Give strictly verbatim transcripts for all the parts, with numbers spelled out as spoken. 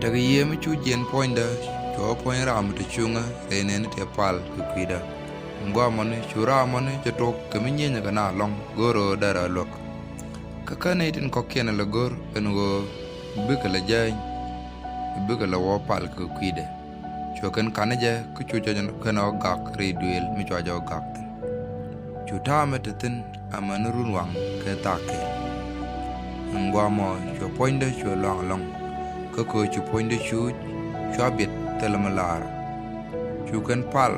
Tekɛ yiëë mi cu jiɛn puɔ̱nydä, cuɛ puɔ̱ny ram mi te cuŋä rɛy nɛɛni tëë pal kɛ kui̱dä. Guamɔni cu ram mɔni cɛ tok kɛ mi nyienyɛ kɛ na lɔŋ go̱o̱r ɣöö därä luäk. Kä kä nɛy tin kɔ̱kiɛn lɛ go̱r ɛn ɣöö bikɛ lɛ jäny, bikɛ lɛ wä pal kɛ kui̱dɛ. Cuɛ kɛn ka̱n jɛ kä cu jɔc kɛn ɔ gak rɛy duëël mi cua jɛ ɔ gak thi̱n. Cu ta̱a̱mɛ te thi̱n amäni run waŋ kɛ thak kɛɛl. Ɛn guamɔ cuɛ puɔ̱nydä cuɛ luaŋ ɛlɔ̱ŋ, kä köö cu puɔ̱nydä cuuc cua biɛt thilɛ mi laarä. Cu kɛn pal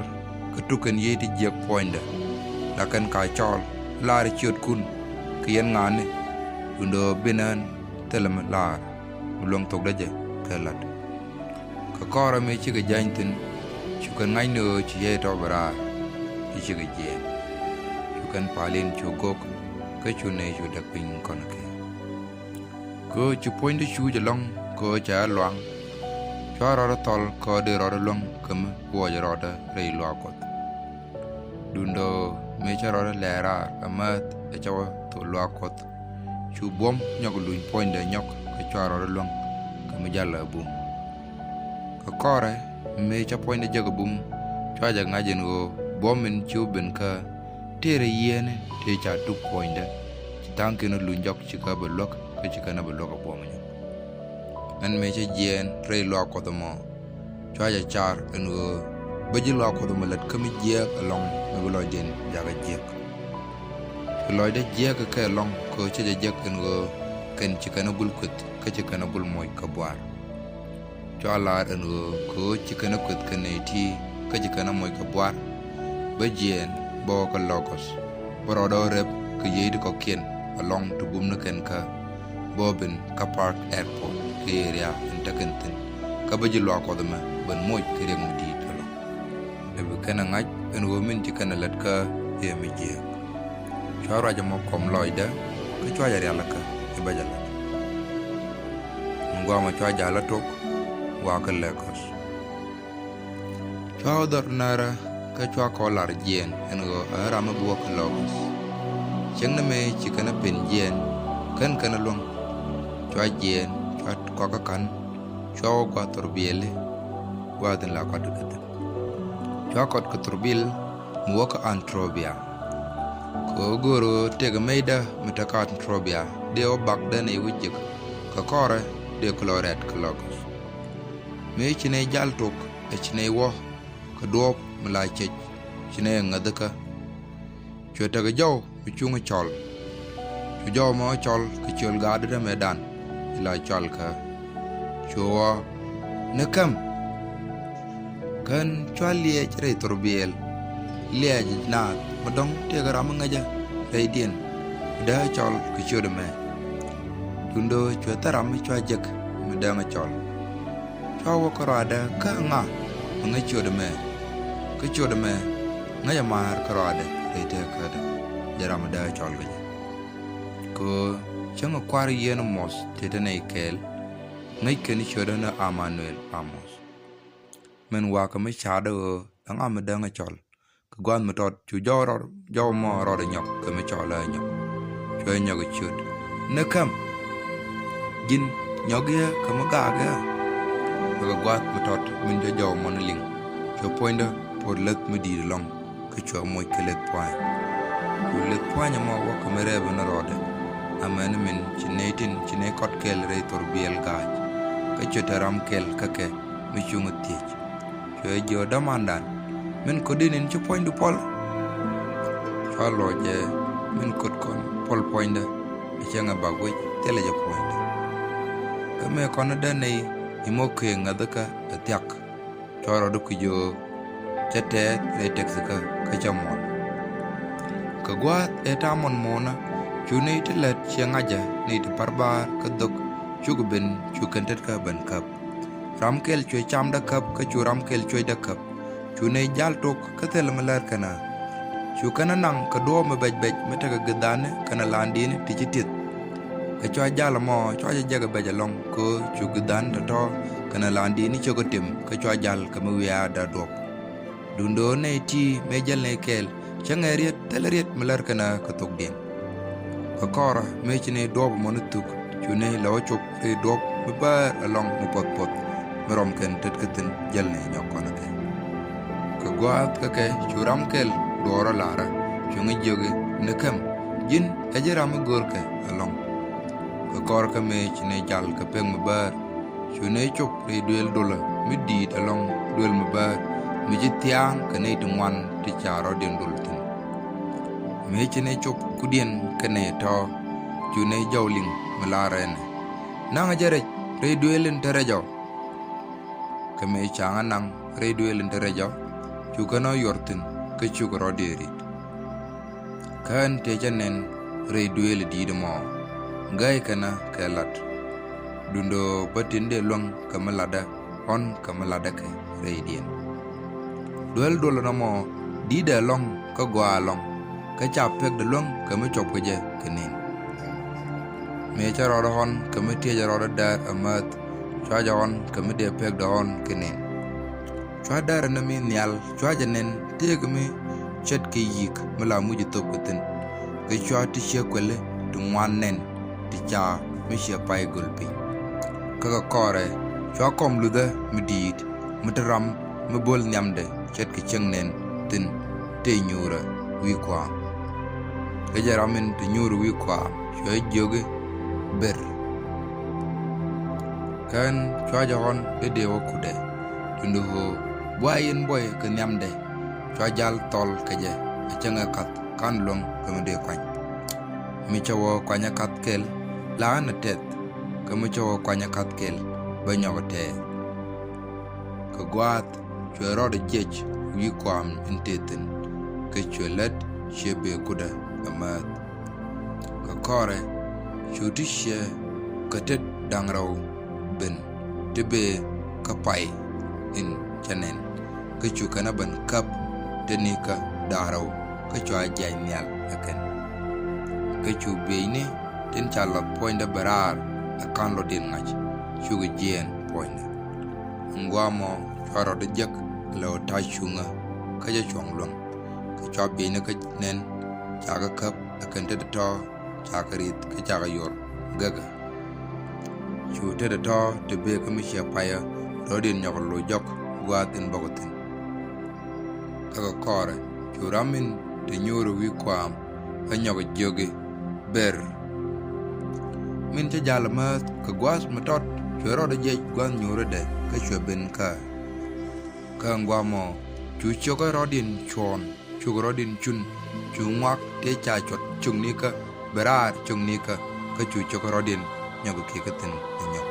kä tuk kɛn yiëë ti jiäk puɔ̱nydä, la kɛn ka cɔɔl mi laarä ciötkun kɛ yɛn ŋa̱a̱ni, duundɛ ɣöö bin ɣän thilɛ mi laarä mi luäŋ thokdä jɛ kɛ la̱t. Kɛ kɔrɛ mëë cikɛ jäny thi̱n, cu kɛn ŋa̱cni ɣöö ci yɛy tɔ̱ bi raar, ci cikɛ jiɛɛn. Cu kɛn pal in cu gok, kä cu nɛy cu däk piny kɔn kɛ. Kɛ ɣöö ci puɔ̱nydä cuuc ɛlɔ̱ŋ kɛ ɣöö ca ɛ luaŋ, cua rɔɔdä thɔl kɛ ɣöö dee rɔɔdä luäŋ kɛ mi wuɔcɛ rɔɔdä rɛy luaak Kuɔth. Duundɛ ɣöö mëë cä rɔɔdä lɛɛr raar ɛ määth ɛ cä wä thok luaak Kuɔth, cu buɔ̱m nyɔk luny puɔ̱nydɛ nyɔk kɛ cua rɔɔdä luäŋ kɛ mi jal ɛ bum. Kɛ kɔrɛ mëë cä puɔ̱nydɛ jek ɛ bum, cua jɛ ŋa̱c ɛn ɣöö buɔ̱m in ci wä ben kä tëërɛ yiëëni tëë ca tuk puɔ̱nydä, ci tha̱a̱ŋkiɛn luny jɔk ci kä bɛ luäk kä ci kɛn ɛ bɛ luäk ɛ buɔ̱m nyɔk. Ɛn mëë cä jiɛɛn rɛy luaak Kuɔth ɛmɔ, cua jɛ car ɛn ɣöö bä ji̱ luaak Kuɔth ɛmɔ lät kä mi jiääk ɛlɔ̱ŋ mi bi lɔcdiɛn jakä jiäk. Ci lɔcdä jiääk kɛ kɛ ɛlɔ̱ŋ kɛ ɣöö cä jɛ jek ɛn ɣöö kɛn ci kɛn ɛ gul kueth kä ci kɛn ɛ gul moc kɛ buar. Cua lar ɛn ɣöö kɛ ɣöö ci kɛn ɛ kueth kɛ nɛy ti kä ci kɛn ɛ moc kɛ buar, bä jiɛɛn bä wä kä Logos, bä rɔɔdä wä rep kɛ yiëë ti kɔ̱kiɛn ɛlɔ̱ŋ ti bum ni kɛn kä, bä wä ben kä Park Airport kɛ area in te kɛn thi̱n, kä bä ji̱ luaak Kuɔth ɛmɛ ben moc kɛ riɛk mi di̱i̱t ɛlɔ̱ŋ. Ɛ bi kɛn ɛ ŋa̱c ɛn ɣöö min ci kɛn ɛ lät kä ëë mi jiääk. Cua ruac ɛmɔ kɔm lɔcdä, kä cua jɛ rialikä i̱ bä jɛ la̱t. Ɛn guamɔ cua jɛ la̱t tok, wakä Lagos. Cua wä dhɔr närä, kä cua kɔ lar jiɛɛn ɛn ɣöö ɛ ram mi bi wä kä Lagos. Cieŋ ni mëë ci kɛn ɛ pen jiɛɛn, kän kɛn ɛ luäŋ. Cua jiɛɛn, cua kɔk kä ka̱n, cua wä gua̱th thurbiɛli, gua̱th in la kɔt kä thi̱n. Cua kɔt kɛ thurbil mi wä kä Antropia. Kɛ ɣöö go̱o̱r ɣöö tëëkɛ mecdä mi te kä Antropia dee wä bakdä nɛy wä jiäk, kɛ kɔrɛ dee kɛ lɔ rɛ̈t kä Logos. Mëë ci nɛy jal tok ɛ ci nɛy wä kɛ duɔ̱ɔ̱p mi la cec, ci nɛy ɛ ŋäthäkä. Cuɛ tekɛ jɔw mi cuŋ cɔl. Cu jɔw mɔ cɔl kɛ ciöl gaatdä mëëdan, ci la cɔalkä. Cu wä ni käm. Kän cua liɛɛc rɛy thurbiɛl, liɛɛc naath mi dɔ̱ŋ tëëkɛ ram mi ŋäcä rɛydiɛn, mi dee cɔl kɛ ciöt ɛmɛ. Duundɛ cuɛ thil ram mi cua jek mi dee ŋä cɔl. Cua wä kä rɔadɛ kä ŋa mi ŋäc ciöt ɛmɛ? Kä ciöt ɛmɛ ŋäcɛ maar kä rɔadɛ rɛy tëkädɛ, jɛ ram mi dee cɔl kɛ jɛ. Kɛ ɣöö cäŋ ɛ kua̱r yieen muɔth tëë te nɛy kɛɛl, ŋäc kɛn ciötdä ni Amanuel Amos. Min wakä mi ca̱a̱tdä ɣöö ɛŋa mi dee ŋä cɔl? Kɛ gua̱a̱th mi tɔt cu jɔw rɔɔd, jɔw mɔ rɔɔdɛ nyɔk kɛ mi cɔl ɛ nyɔk. Cuɛ nyɔk ɛ ciöt ni käm. Ji̱n nyɔk yɛ kɛ mi gaak yɛ. Kɛ gua̱a̱th mi tɔt min jɔw jɔw mɔ ni liŋ, cuɛ puɔ̱nydä puɔt leth mi di̱i̱t ɛlɔ̱ŋ, kä cuɛ moc kɛ leth pua̱ny. Cu leth pua̱ny ɛmɔ wä kɛ mi rɛɛp ni rɔɔdɛ. Amäni min ci nɛy tin ci nɛy kɔt kɛl rɛy thurbiɛl ga̱a̱c, kä cuɛ te ram kɛl kä kɛ mi cuŋ thiec. Cuɛ jiök, dämandan, min ko̱din in ci puɔ̱nydu puɔl? Cua luɔc jɛ, min ko̱t kɔn puɔl puɔ̱nydä, ɛ cäŋ ɛ bak wec thilɛ jɛ puɔ̱nydä. Kä mëë kɔn dee nɛy imɔ kɛ ŋäthäkä ɛ thiak. Cua rɔɔdɛ kui̱c ɣöö cä tɛɛth rɛy tɛkithikä kä cä muɔ̱ɔ̱n. Kɛ gua̱a̱th ëë ta̱a̱ muɔ̱n muɔ̱ɔ̱nä, cu nɛy ti lät ciɛ ŋa̱cä, nɛy ti pa̱r baar kä dhök, cukɛ ben, cu kɛn tetkä ben käp. Ram kɛl cuɛ camdä käp kä cu ram kɛl cuecdä käp. Cu nɛy jal tok kä thilɛ mi lär kɛn ɣä. Cu kɛn ɣä naŋ kɛ duɔ̱ɔ̱p mi bɛc bɛc mi tekɛ githdani kɛnɛ landini ti ci ti̱th. Kɛ cua jal ɛmɔ cua jɛ jek ɛ bɛc ɛlɔ̱ŋ, kɛ ɣöö cu githdani tɔ̱tɔ̱ kɛnɛ landini cio̱k ɛ tim, kä cua jal kɛ mi wiaa däär duɔ̱ɔ̱p. Duundɛ ɣöö nɛy ti mëë jäl nɛy kɛɛl, cäŋ ɛ riet, thilɛ riet mi lär kɛn ɣä kɛ thokdiɛn. Kɛ kɔrä mëë ci nɛy duɔ̱ɔ̱p ɛmɔ ni thuk, cu nɛy lɛ wä cop rɛy duɔ̱ɔ̱p mi bäär ɛlɔ̱ŋ mi puɔth puɔth. mi rɔm kɛn tet kä thi̱n jäl ni nyɔk kɔn kɛ. Kɛ gua̱a̱th kä kɛ cu ram kɛl duɔɔrä la̱rä, cuŋä jiök i̱, ni käm, ji̱n ɛ ji̱ ram mi görkɛ ɛlɔ̱ŋ. Kɛ kɔr kä mëë ci ni jal kɛ pek mi bäär, cu ni cop rɛy duëël dolä mi di̱i̱t ɛlɔ̱ŋ duëël mi bäär, mi ci thia̱a̱ŋ kɛ nɛy ti ŋuan ti ca rɔ̱diɛn dol thi̱n. Mëë ci ni cop kudiɛn kɛ nɛy tɔ̱, cu ni jɔw liŋ mi la̱rä ɛnɛ, naŋ jɛ rɛc rɛy duëël in te rɛc ɔ. Kɛ mëë ca̱ŋ anaŋ rɛy duëël in te rɛc ɔ, cu kɛn ɔ yuɔr thi̱n kä cuk rɔ̱diɛn ri̱t. Kä ɛn tëë cä nɛn rɛy duëël di̱i̱t ɛmɔ, gäi kɛn ɛ kɛ lat. Duundɛ ɣöö bä tin dee luäŋ kɛ mi latdä ɣɔn kɛ mi latdä kɛ rɛydiɛn. Duel duɔl ɛn ɛmɔ di̱i̱tdɛ ɛlɔ̱ŋ kä gɔaa ɛlɔ̱ŋ, kä ca pekdɛ luäŋ kɛ mi cop kɛ jɛ kɛ nɛn. Mëë cä rɔɔdä ɣɔn kɛ mi tiecɛ rɔɔdä däär ɛ määth, cua jɛ ɣɔn kɛ mi dee pekdɛ ɣɔn kɛ nɛn. Cua däär ɛn ɛmi nhial, cua jɛ nɛn tëëkɛ mi ce̱tkɛ yi̱k mi la muc ɛ thop kɛ thi̱n. Kä cua ti ciek kuɛli ti ŋuan nɛn ti ca mi ciɛ pay göl piny. Kä kɛ kɔrɛ cua kɔm luthä mi di̱i̱t mi te ram mi bo̱l nhiamdɛ ce̱tkɛ cieŋ nɛn thi̱n tëë nyuurä wi̱i̱ kua̱a̱m. Kä jɛ ram in te nyuurä wi̱i̱ kua̱a̱m cuɛ jiök i̱, ber. Kä ɛn cua jɛ ɣɔn dee dee wä kutdɛ, duundɛ ɣöö buay in buɔy kɛ nhiamdɛ, cua jal thɔl kɛ jɛ ɛ cäŋ ɛ kath ka̱n luäŋ kɛ mi dee kuany. Mi cä wä kuany ɛ kath kɛl la ɣän ɛ tɛth, kä mi cä wä kuany ɛ kath kɛl bä nyɔk ɛ tɛɛth. Kɛ gua̱a̱th cuɛ rɔɔdɛ jiɛc wi̱i̱ kua̱a̱m in tëë thi̱n, kä cuɛ lät ciɛ bëë kutdä ɛ määth. Kɛ kɔrɛ cu ti ciɛ kɛ tet da̱ŋ rɛw ben ti bëë kä pay in cä nɛn, kä cu kɛn ɛ ben käp te nikä da̱ŋ rɛw, kä cua jiac nhial ɛ kɛn. Kä cu bieyni tin ca lath puɔ̱nydä bɛ raar ɛ ka̱n lɔtdiɛn ŋa̱c, cukɛ jiɛɛn puɔ̱nydä. Ɛn gua̱a̱mɔ cua rɔɔdä jek lɛ ɣöö ta̱a̱ cuŋä kä jɛ cuɔ̱ŋ luäŋ. Kä cua bieyni kä nɛn ca kɛ käp ɛ kɛn tetdä tɔ̱ ca kɛ ri̱th kä ca kɛ yuɔr gekä. Cu tetdä tɔ̱ te bëë kä mi ciɛ payä rɔ̱diɛn nyɔk loc jɔk gua̱a̱th in bɔk thi̱n. Kä kɛ kɔrɛ cu ram in te nyuurä wi̱i̱ kua̱a̱m ɛ nyɔk jiök i̱, ber. Min cä jal määth kɛ gua̱a̱th mi tɔt cuɛ rɔɔdɛ jiɛc gua̱a̱th nyuurädɛ kä cuɛ ben kä. Kä ɛn gua̱a̱mɔ cu cio̱kä rɔ̱diɛn cuɔ̱ɔ̱n, cukɛ rɔ̱diɛn cun, cu ŋuak tëë ca cuɔt cio̱ŋnikä bɛ raar cio̱ŋnikä, kä cu cio̱kä rɔ̱diɛn nyɔk kɛ kiɛ kä thi̱n ɛ nyɔk.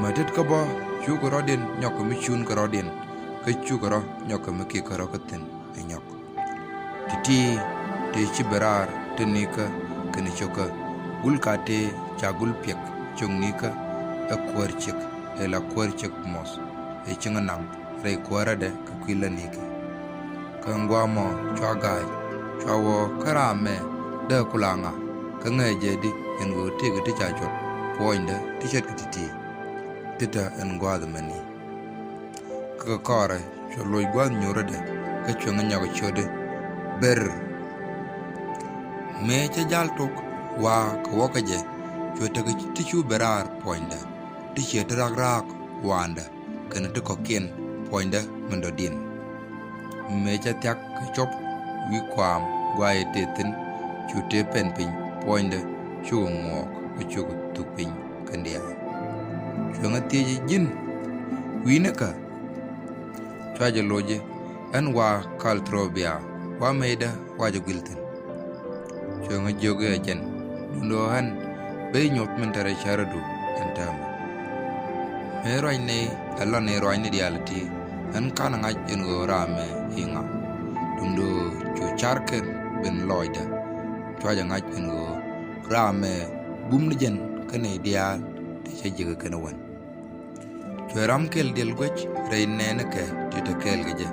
Mätet kä bä cukɛ rɔ̱diɛn nyɔk kɛ mi cun kɛ rɔ̱diɛn, kä cukɛ rɔ nyɔk kɛ mi kiɛ kä rɔ kä thi̱n ɛ nyɔk. Ti̱ti̱ tëë ci bɛ raar te nikä kɛnɛ cio̱kä, gul ka tëë ca gul piɛk cio̱ŋnikä ɛ kuäär ciek, ɛ la kuäär ciek muɔth ɛ cieŋ naŋ rɛy kuäärädɛ kɛ kui̱ lätnikɛ. Kä ɛn gua̱a̱mɔ cua ga̱a̱c, cua wä kä raam mɛ dee kula ŋa, kä ŋäcɛ jɛ di ɛn ɣöö tëëkɛ ti ca cuɔt puɔ̱nydä ti ce̱tkɛ ti̱ti̱. Ti te ɛn gua̱a̱th mɛni. Kä kɛ kɔrɛ cuɛ loc gua̱a̱th nyuurädɛ kä cuɛ ŋä nyɔk ciötdɛ, ber. Mëë cä jal tok wa̱a̱ kɛ wäkä jɛ, cuɛ tekɛ ti cu ben raar puɔ̱nydä, ti ciɛ ti rak raak wa̱a̱ndä kɛnɛ ti kɔ̱kiɛn puɔ̱nydä min dɔ̱diɛn. Mëë cä thia̱k kɛ cop wi̱i̱ kua̱a̱m gua̱a̱th tëë thi̱n, cu tëë pɛn piny puɔ̱nydä, cukɛ ŋuɔɔk kä cukɛ thuk piny kɛn diaal. Cuɛ ŋä thiec i̱, ji̱n wi̱i̱ nikä? Cua jɛ loc i̱, ɣän wa̱a̱ Kaltrobia, wa̱a̱ mëëdä wa̱a̱ jɛ guil thi̱n. Cuɛ ŋä jiök i̱, ɛ jɛn, duundɛ ɣöö ɣän ben nyuɔ̱th min te rɛy cärädu ɛn täämɛ. Mëë ruacni ɛ lɔni ruacni diaal ɛ ti, ɣän /ka̱nɛ ŋa̱c ɛn ɣöö raam mɛ i̱ ŋa. Duundɛ ɣöö cu car kɛl ben lɔcdä, cua jɛ ŋa̱c ɛn ɣöö raam mɛ bum ni jɛn kä nɛy diaal ti cä jiäkä kɛn wän. Cuɛ ram kɛl diɛl guec rɛy nɛɛnikɛ ti te kɛɛl kɛ jɛ,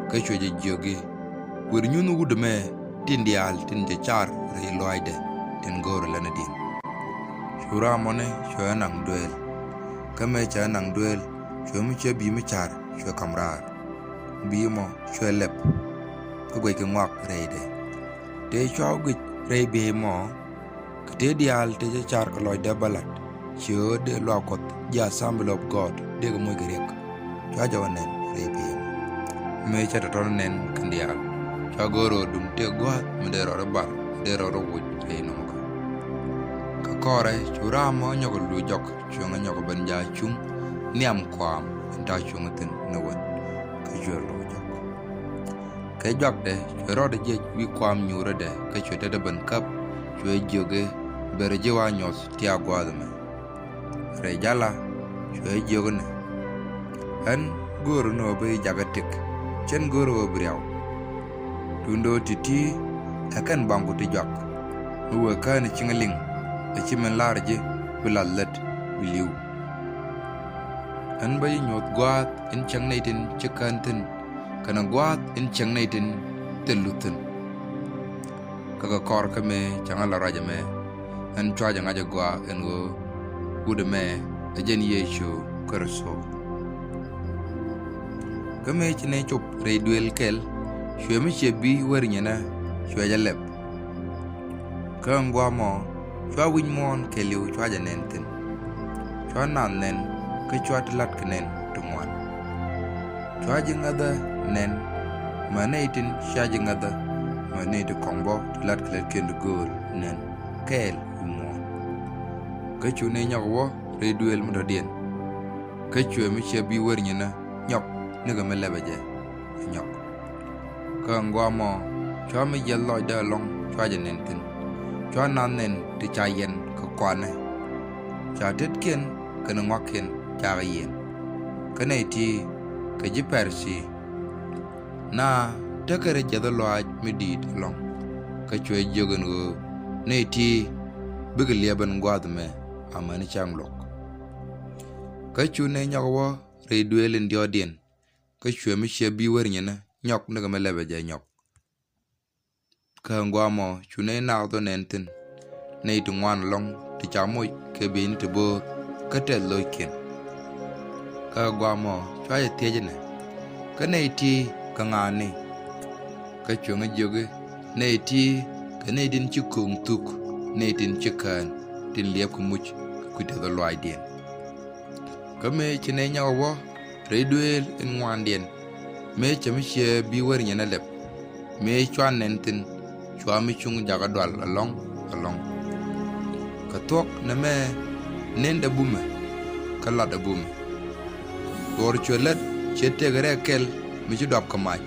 kä cuɛ jɛ jiök i̱, wër nyunh wut ɛmɛ tin diaal tin cɛ car rɛy lɔaacdɛ tin go̱o̱rɛ länädiɛn. Cu ram mɔni cuɛ ɣä naŋ dueel. Kä mëë cɛ ɣä naŋ dueel, cuɛ mi cuɛ bi̱i̱ mi car cuɛ ka̱m raar. Bi̱i̱ mɔ cuɛ lɛp, kä guɛckɛ ŋɔak rɛydɛ. Tëë cua guic rɛy bi̱i̱ mɔ, kɛ tëë diaal tëë cä car kɛ lɔcdä bä la̱t, ci ɣöö dee luaak Kuɔth ji̱ Assembly of God dëë kɛ moc kɛ riɛk. Cua jɔk nɛn rɛy piny. Mëë cä tɔ̱tɔ̱n nɛn kɛn diaal, cua go̱o̱r ɣöö duŋ tëë gua̱a̱th mi dee rɔɔdɛ bar, mi dee rɔɔdɛ woc rɛy nɔmɔ kä. Kɛ kɔrɛ cu raam mɔ nyɔk luc jɔk, cuŋ nyɔk ben jaa cuŋ nhiam kuaam in ta̱a̱ cuŋ thi̱n ni wen, kä cuɛ luc jɔk. Kɛ juakdɛ cuɛ rɔɔdɛ jiɛc wi̱i̱ kuaam nyuurädɛ, kä cuɛ tetdɛ ben käp, cuɛ jiök i̱, ber ji̱ wa nyuɔth ti a gua̱a̱th ɛmɛ. Rɛy jalä cuɛ jiök inɛ, ɣän go̱o̱r ni ɣöö bi jakä tëk, cän go̱o̱r ɣöö bi riaw. Duundɛ ɣöö ti̱ti̱ ɛ kɛn baŋku ti juak, mi wëë kään ɛ cieŋ liŋ, ɛ ci min la̱r ji̱ bi lath lät bi li̱w. Ɣän bä ji̱ nyuɔ̱th gua̱a̱th in cieŋ nɛy tin ci kään thi̱n, kɛnɛ gua̱a̱th in cieŋ nɛy tin thil luth thi̱n. Kä kɛ kɔr kä mëë cäŋ a la ruac ɛmɛ, ɣän cua jɛ ŋa̱c ɛ gɔaa ɛn ɣöö wut ɛmɛ ɛ jɛn Yecu Kritho. Kä mëë ci nɛy cop rɛy duëël kɛl, cuɛ mi ciɛ bi wär nyinä cuɛ jɛ lɛp. Kä ɛn gua̱a̱ mɔ cua wi̱c muɔ̱ɔ̱n kɛɛliw cua jɛ nɛn thi̱n. Cua nath nɛn kä cua ti la̱t kɛ nɛn ti ŋuan. Cua ji̱ ŋäthä nɛn, mɛ nɛy tin cia ji̱ ŋäthä, mɛ nɛy ti kɔŋ bä ti la̱t kɛ lätkiɛn ti gööl nɛn kɛɛl wi̱i̱ muɔ̱ɔ̱n. Kä cu nɛy nyɔk wä rɛy duëël mi dɔ̱diɛn. Kä cuɛ mi ciɛ bi wär nyinä nyɔk nikɛ mi lɛpɛ jɛ ɛ nyɔk. Kä ɛn gua̱a̱ mɔ cua mi jiɛth lɔcdä ɛlɔ̱ŋ cua jɛ nɛn thi̱n. Cua nath nɛn ti ca yɛn kɛ kuanɛ. Ca tetkiɛn kɛnɛ ŋuakiɛn cakɛ yiɛn. Kä nɛy ti kɛ ji̱ Pɛrthi, na tekɛ rɛy jiɛth lɔaac mi di̱i̱t ɛlɔ̱ŋ. Kä cuɛ jiök ɛn ɣöö nɛy ti bikɛ liɛp ɛn gua̱a̱th ɛmɛ amäni cäŋ luɔ̱k. Kä cu nɛy nyɔk wä rɛy duëël in diɔ̱ɔ̱kdiɛn. Kä cuɛ mi ciɛ bi wär nyinä nyɔk nikɛ mi lɛpɛ jɛ nyɔk. Kä ɛn gua̱a̱ mɔ cu nɛy naath ɣöö nɛn thi̱n, nɛy ti ŋuan ɛlɔ̱ŋ ti ca moc kɛ bieyni ti bo̱o̱r kä tɛth lo̱ckiɛn. Kä ɛn gua̱a̱ mɔ cua jɛ thiec inɛ, kä nɛy ti kɛ ŋa̱a̱ni? Kä cuɛ ŋä jiök i̱, nɛy ti kɛ nɛy tin ci kööŋ thuk, nɛy tin ci kään, tin liɛpkɛ muc kɛ kui̱ tɛth lɔaacdiɛn. Kä mëë ci nɛy nyɔk wä rɛy duëël in ŋuandiɛn, mëë cɛ mi ciɛ bi wär nyinä lɛp, mëë cua nɛn thi̱n, cua mi cuŋ jakä dual ɛlɔ̱ŋ ɛlɔ̱ŋ. Kɛ thuɔ̱k nɛmɛ nendɛ bumɛ, kä latdɛ bumɛ. Duɔ̱ɔ̱r cuɛ lät ciɛ tëëkɛ rɛɛk kɛl mi ci duap kɛ mac.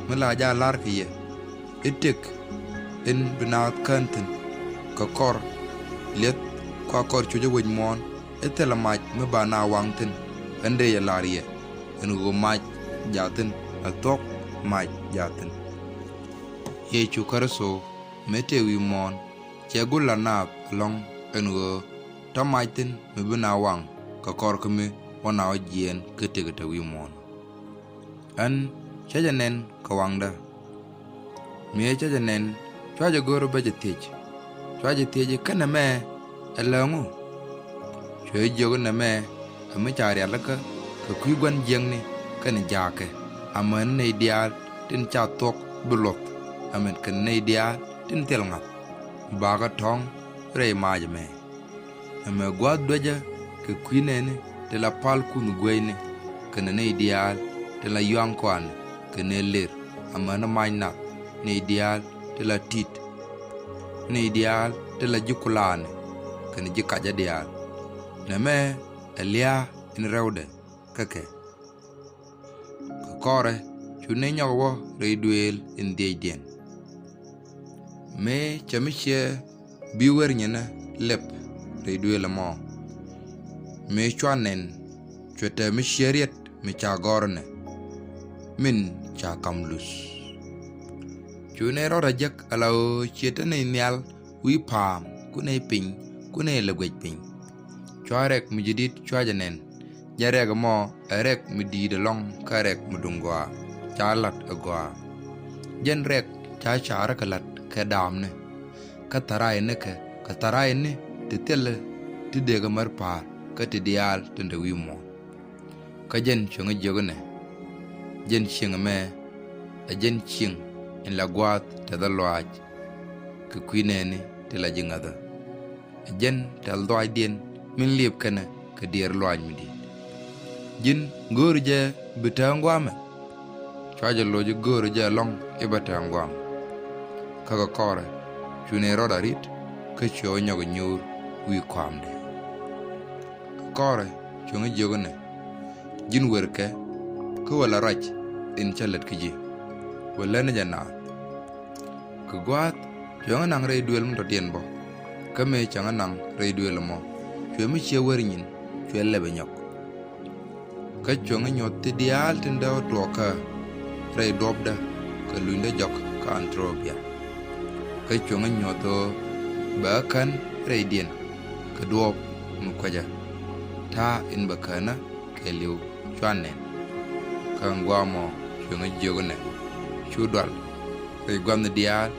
Mi la jaa la̱r kɛ yɛ i̱ tëk in bi naath kään thi̱n, kɛ kɔr li̱eth kua kɔr cucä wec muɔ̱ɔ̱n, i̱ thilɛ mac mi ba naath waŋ thi̱n. Ɣän dee jɛ la̱r yɛ ɛn ɣöö mac jaa thi̱n, ɛ thuɔ̱k mac jaa thi̱n. Yecu Kritho mëë tëë wi̱i̱ muɔ̱ɔ̱n cɛ gul la naath ɛlɔ̱ŋ ɛn ɣöö tɔ̱ mac thi̱n mi bi naath waŋ kɛ kɔr kä mi wä naath wä jiɛɛn kä tëk te wi̱i̱ muɔ̱ɔ̱n. Ɣän cä jɛ nɛn kɛ waŋdä. Mëë cä jɛ nɛn, cua jɛ go̱o̱r bä jɛ thiec. Cua jɛ thiec i̱, kä nɛmɛ ɛ lääŋu? Cuɛ jiök i̱, nɛmɛ ɛ mi ca rialikä kɛ kui̱ gua̱n jiäkni kɛnɛ jaakɛ, amäni nɛy diaal tin ca thuɔ̱k bi luɔth, amäni kɛnɛ nɛy diaal tin thil ŋa̱th, bakɛ tɔ̱ŋ rɛy mac ɛmɛ. Ɛmɛ gua̱a̱th duecä kɛ kui̱ nɛɛni ti la pal kunh gueecni, kɛnɛ nɛy diaal ti la yuaŋ kɔaani kɛnɛ lër, amäni mac nath, nɛy diaal ti la ti̱t, nɛy diaal ti la ji̱ kulaani kɛnɛ ji̱ kacä diaal. Nɛmɛ ɛ lia̱a̱ in rɛwdɛ kä kɛ. Kɛ kɔrɛ cu nɛy nyɔk wä rɛy duëël in dhiecdiɛn. Mëë cɛ mi ciɛ bi wär nyinä lɛp rɛy duëël ɛmɔ. Mëë cua nɛn, cuɛ te mi ciɛ riet mi ca gɔ̱r inɛ, min ca kam luth. Cu nɛy rɔɔdɛ jek ala ɣöö ciɛ te nɛy nhial wi̱i̱ pa̱a̱m, ku nɛy piny, ku nɛy lɛ guɛc piny. Cua rɛk mi ji̱ di̱t cua jɛ nɛn. Jɛn rɛk ɛmɔ ɛ rɛk mi di̱i̱t ɛlɔ̱ŋ kä rɛk mi duŋ gɔaa, ca la̱t ɛ gɔaa. Jɛn rɛk ca ca̱rä kɛ la̱t kɛ daamni, kä tha̱ra̱ynikɛ kɛ tha̱ra̱yni ti thilɛ ti dëëkɛ mär pa̱a̱r kä ti diaal tin te wi̱i̱ muɔ̱ɔ̱n. Kä jɛn cuŋä jiök inɛ, jɛn cieŋ ɛmɛ ɛ jɛn cieŋ in la gua̱a̱th tɛthä lɔaac kɛ kui̱ nɛɛni ti la ji̱ ŋäthä. Ɛ jɛn tɛth lɔaacdiɛn min liep kɛnɛ kɛ diɛɛr luaac mi di̱i̱t. Ji̱n go̱o̱ri jɛ bi tääŋ gua̱a̱mɛ? Cua jɛ loc i̱ go̱o̱ri jɛ ɛlɔ̱ŋ i̱ bä tääŋ gua̱a̱mɛ. Kä kɛ kɔrɛ cu nɛy rɔɔdɛ ri̱t, kä cuɛ wä nyɔk i̱ nyuur wi̱i̱ kɔaamdɛ. Kɛ kɔrɛ cuɛ ŋä jiök inɛ, ji̱n werkɛ, kä wä la ruac in cä lät kä ji̱, wä lät ni jɛ naath. Kɛ gua̱a̱th cuɛ ŋä naŋ rɛy duëël mi tɔ̱diɛn bä, kä mëë cä ŋä naŋ rɛy duëël ɛmɔ, cuɛ mi ciɛ wär nyin, cuɛ lɛpɛ nyɔk. Kä cuɛ ŋä nyuɔ̱th ti diaal tin dee wä tuɔɔkä rɛy duɔ̱ɔ̱pdä kɛ lunydä jɔk kä Antiopia. Kä cuɛ ŋä nyuɔ̱th ɣöö bɛ ɣä kän rɛydiɛn kɛ duɔ̱ɔ̱p mi kuecä, ta̱a̱ in bɛ känä kɛɛliw cuan nɛn. Kä ɛn gua̱a̱mɔ cuɛ ŋä jiök inɛ, cu dual rɛy gua̱thni diaal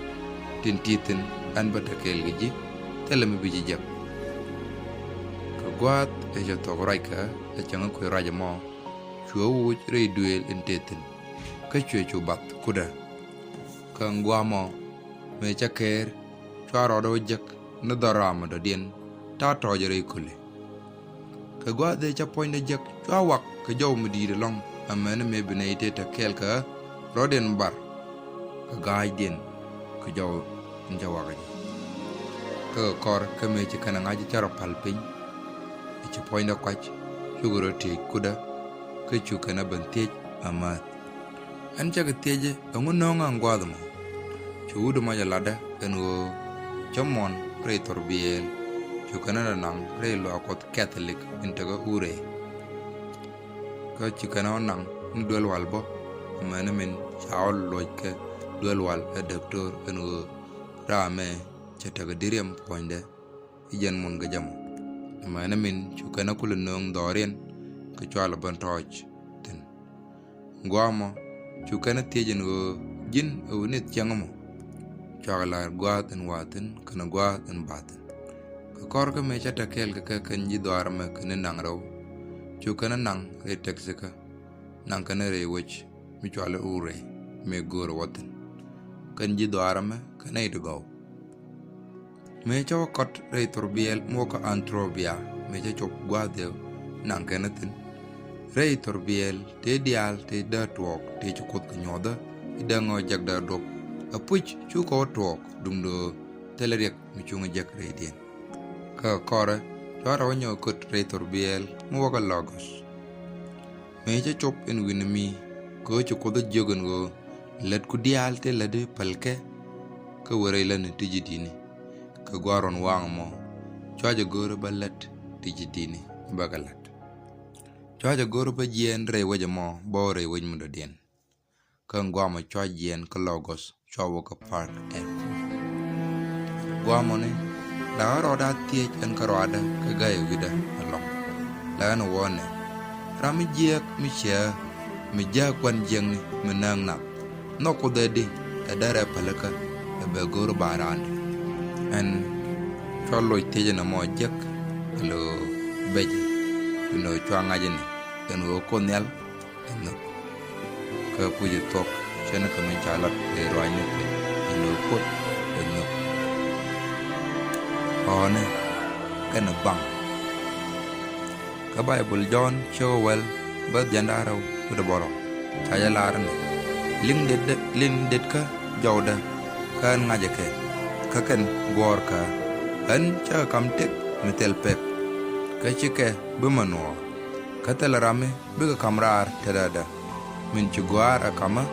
tin ti̱i̱ thi̱n, ɣän bä te kɛɛl kɛ ji̱ thilɛ mi bi ji̱ jek. Kɛ gua̱a̱th ëë cɛ thuɔ̱k ruackä ëë cɛ ŋä kui̱ ruac ɛmɔ, cuɛ wä woc rɛy duëël in tëë thi̱n, kä cuɛ cu bath kutdä. Kä ɛn gua̱a̱mɔ mëë cä kɛɛr, cua rɔɔdɛ wä jek ni dhɔr ram mi dɔ̱diɛn ta̱a̱ tɔ̱ɔ̱cɛ rɛy köli. Kɛ gua̱a̱th ëë cä puɔ̱nydɛ jek, cua wak kɛ jɔw mi di̱i̱t ɛlɔ̱ŋ, amäni mëë bi nɛy tëë te kɛɛl kɛ ɣä rɔ̱diɛn bar kɛ ga̱a̱cdiɛn kɛ jɔw in cä wakä jɛ. Kä kɛ kɔr kä mëë ci kɛn ɛ ŋa̱c cä rɔ pa̱l piny, ci puɔ̱nydɛ kuac, cukɛ rɔ tiec kutdä, kä cu kɛn ɛ ben thiec amäth. Ɣän cä kɛ thiecɛ, ɛŋu nööŋä ɛn gua̱a̱th ɛmɔ? Cu wut ɛmɔ jɛ latdä ɛn ɣöö cä muɔ̱n rɛy thurbiɛɛl, cu kɛn ɛ naŋ rɛy luaak Kuɔth Catholic in tekɛ Ure. Kä ci kɛn ɛ naŋ ni duel wal bä, amäni min ca wä luɔc kɛ duel wal ɛ däptöör ɛn ɣöö ram ëë cɛ tekɛ diriɛm puɔ̱nydɛ i̱ jɛn muɔ̱n kɛ jɛ mɔ. Amäni min cu kɛn ɛ kulɛ nööŋ dhɔriɛn kɛ cua lɛ ben tɔ̱ɔ̱c thi̱n. Gua̱a̱mɔ cu kɛn ɛ thiec ɛn ɣöö ji̱n ɛ wä ni thiäŋ ɛmɔ? Cua kɛ la̱r gua̱a̱th in wa̱a̱ thi̱n kɛnɛ gua̱a̱th in bath thi̱n. Kɛ kɔr kä mëë cä te kɛɛl kɛ kɛ kɛn ji̱ dhɔaar ɛmɛ kɛn i̱ naŋ rɛw, cu kɛn ɛ naŋ rɛy tɛk thikä, naŋ kɛn ɛ rɛy wec mi cuali Ure, mëë göörä wä thi̱n. Kɛn ji̱ dhɔaar ɛmɛ kɛn nɛy ti gɔw. Mëë cä wä kɔt rɛy thurbiɛɛl mi wä kä Antiopia, mëë cä cop gua̱a̱th ëë naŋ kɛn ɛ thi̱n, rɛy thurbiɛɛl tëë diaal tëë dee tuɔɔk tëë ci Kuoth kɛ nyuɔ̱thä i̱ dee ŋɔ̱ jekdä duɔ̱p, ɛpuc cukɛ wä tuɔɔk, duundɛ ɣöö thilɛ riɛk mi cuŋ jek rɛydiɛn. Kä kɔrɛ cua rɔ wä nyɔk köt rɛy thurbiɛɛl mi wä kä Logos. Mëë cä cop ɛn wi̱n mi, kɛ ɣöö ci Kuoth ɛ jiök ɛn ɣöö lätku diaal tëë lätdi päl kɛ, kä wër rɛy lätni ti ji̱ di̱tni. Kɛ gua̱a̱r ruɔ̱n waŋ ɛmɔ, cua jɛ go̱o̱rä bä lät ti ji̱ di̱tni bä kɛ la̱t. Cua jɛ go̱o̱rä bä jiɛɛn rɛy wec ɛmɔ bä wä rɛy wec mi dɔ̱diɛn. Kä ɛn gua̱a̱mɔ cua jiɛɛn kä Logos, cua wä kä Park Airport. Gua̱a̱mɔni, la ɣä rɔɔdä a thiec ɛn kä rɔaadä kä gäyɛ wi̱dä ɛlɔ̱ŋ. La ɣän ɛ wä nɛ, ram mi jiääk mi ciɛ ɣä, mi jääk gua̱n jiäkni mi nääk nath, nhɔk Kuoth ɛ di, ɛ därɛ pälikä, ɛ bɛ go̱o̱r ba raandɛ? Ɛn cua loc thiecɛ nɔmɔ jek, ɛ lo̱o̱ becɛ, inɔ cua ŋa̱c ɛnɛ, ɛn ɣöö Kuoth Nhial ɛ nhök. Kä puc ɛ thuɔ̱k, cɛn kä min ca lat ɛ ruaacni piny, inɔ Kuoth ɛ nhök. Ɣɔ̱ɔ̱nɛ kɛnɛ baŋ. Kä Bayböl Jɔ̱ɔ̱n ciek wäl bä jiɛn da̱ŋ rɛw wi̱cdɛ bärɔw, ca jɛ lar ni, liŋ det, liŋ detkä jɔwdä, kä ɣän ŋa̱cä kɛ, kä kɛn guɔ̱ɔ̱rkä, ɣän cä kɛ ka̱m tëk mi thil pek, kä /cikɛ bi mɛ nuɔɔr. Kä thilɛ ram mi bikɛ ka̱m raar tetdädä, min ci gɔaa ɛ ka̱mä,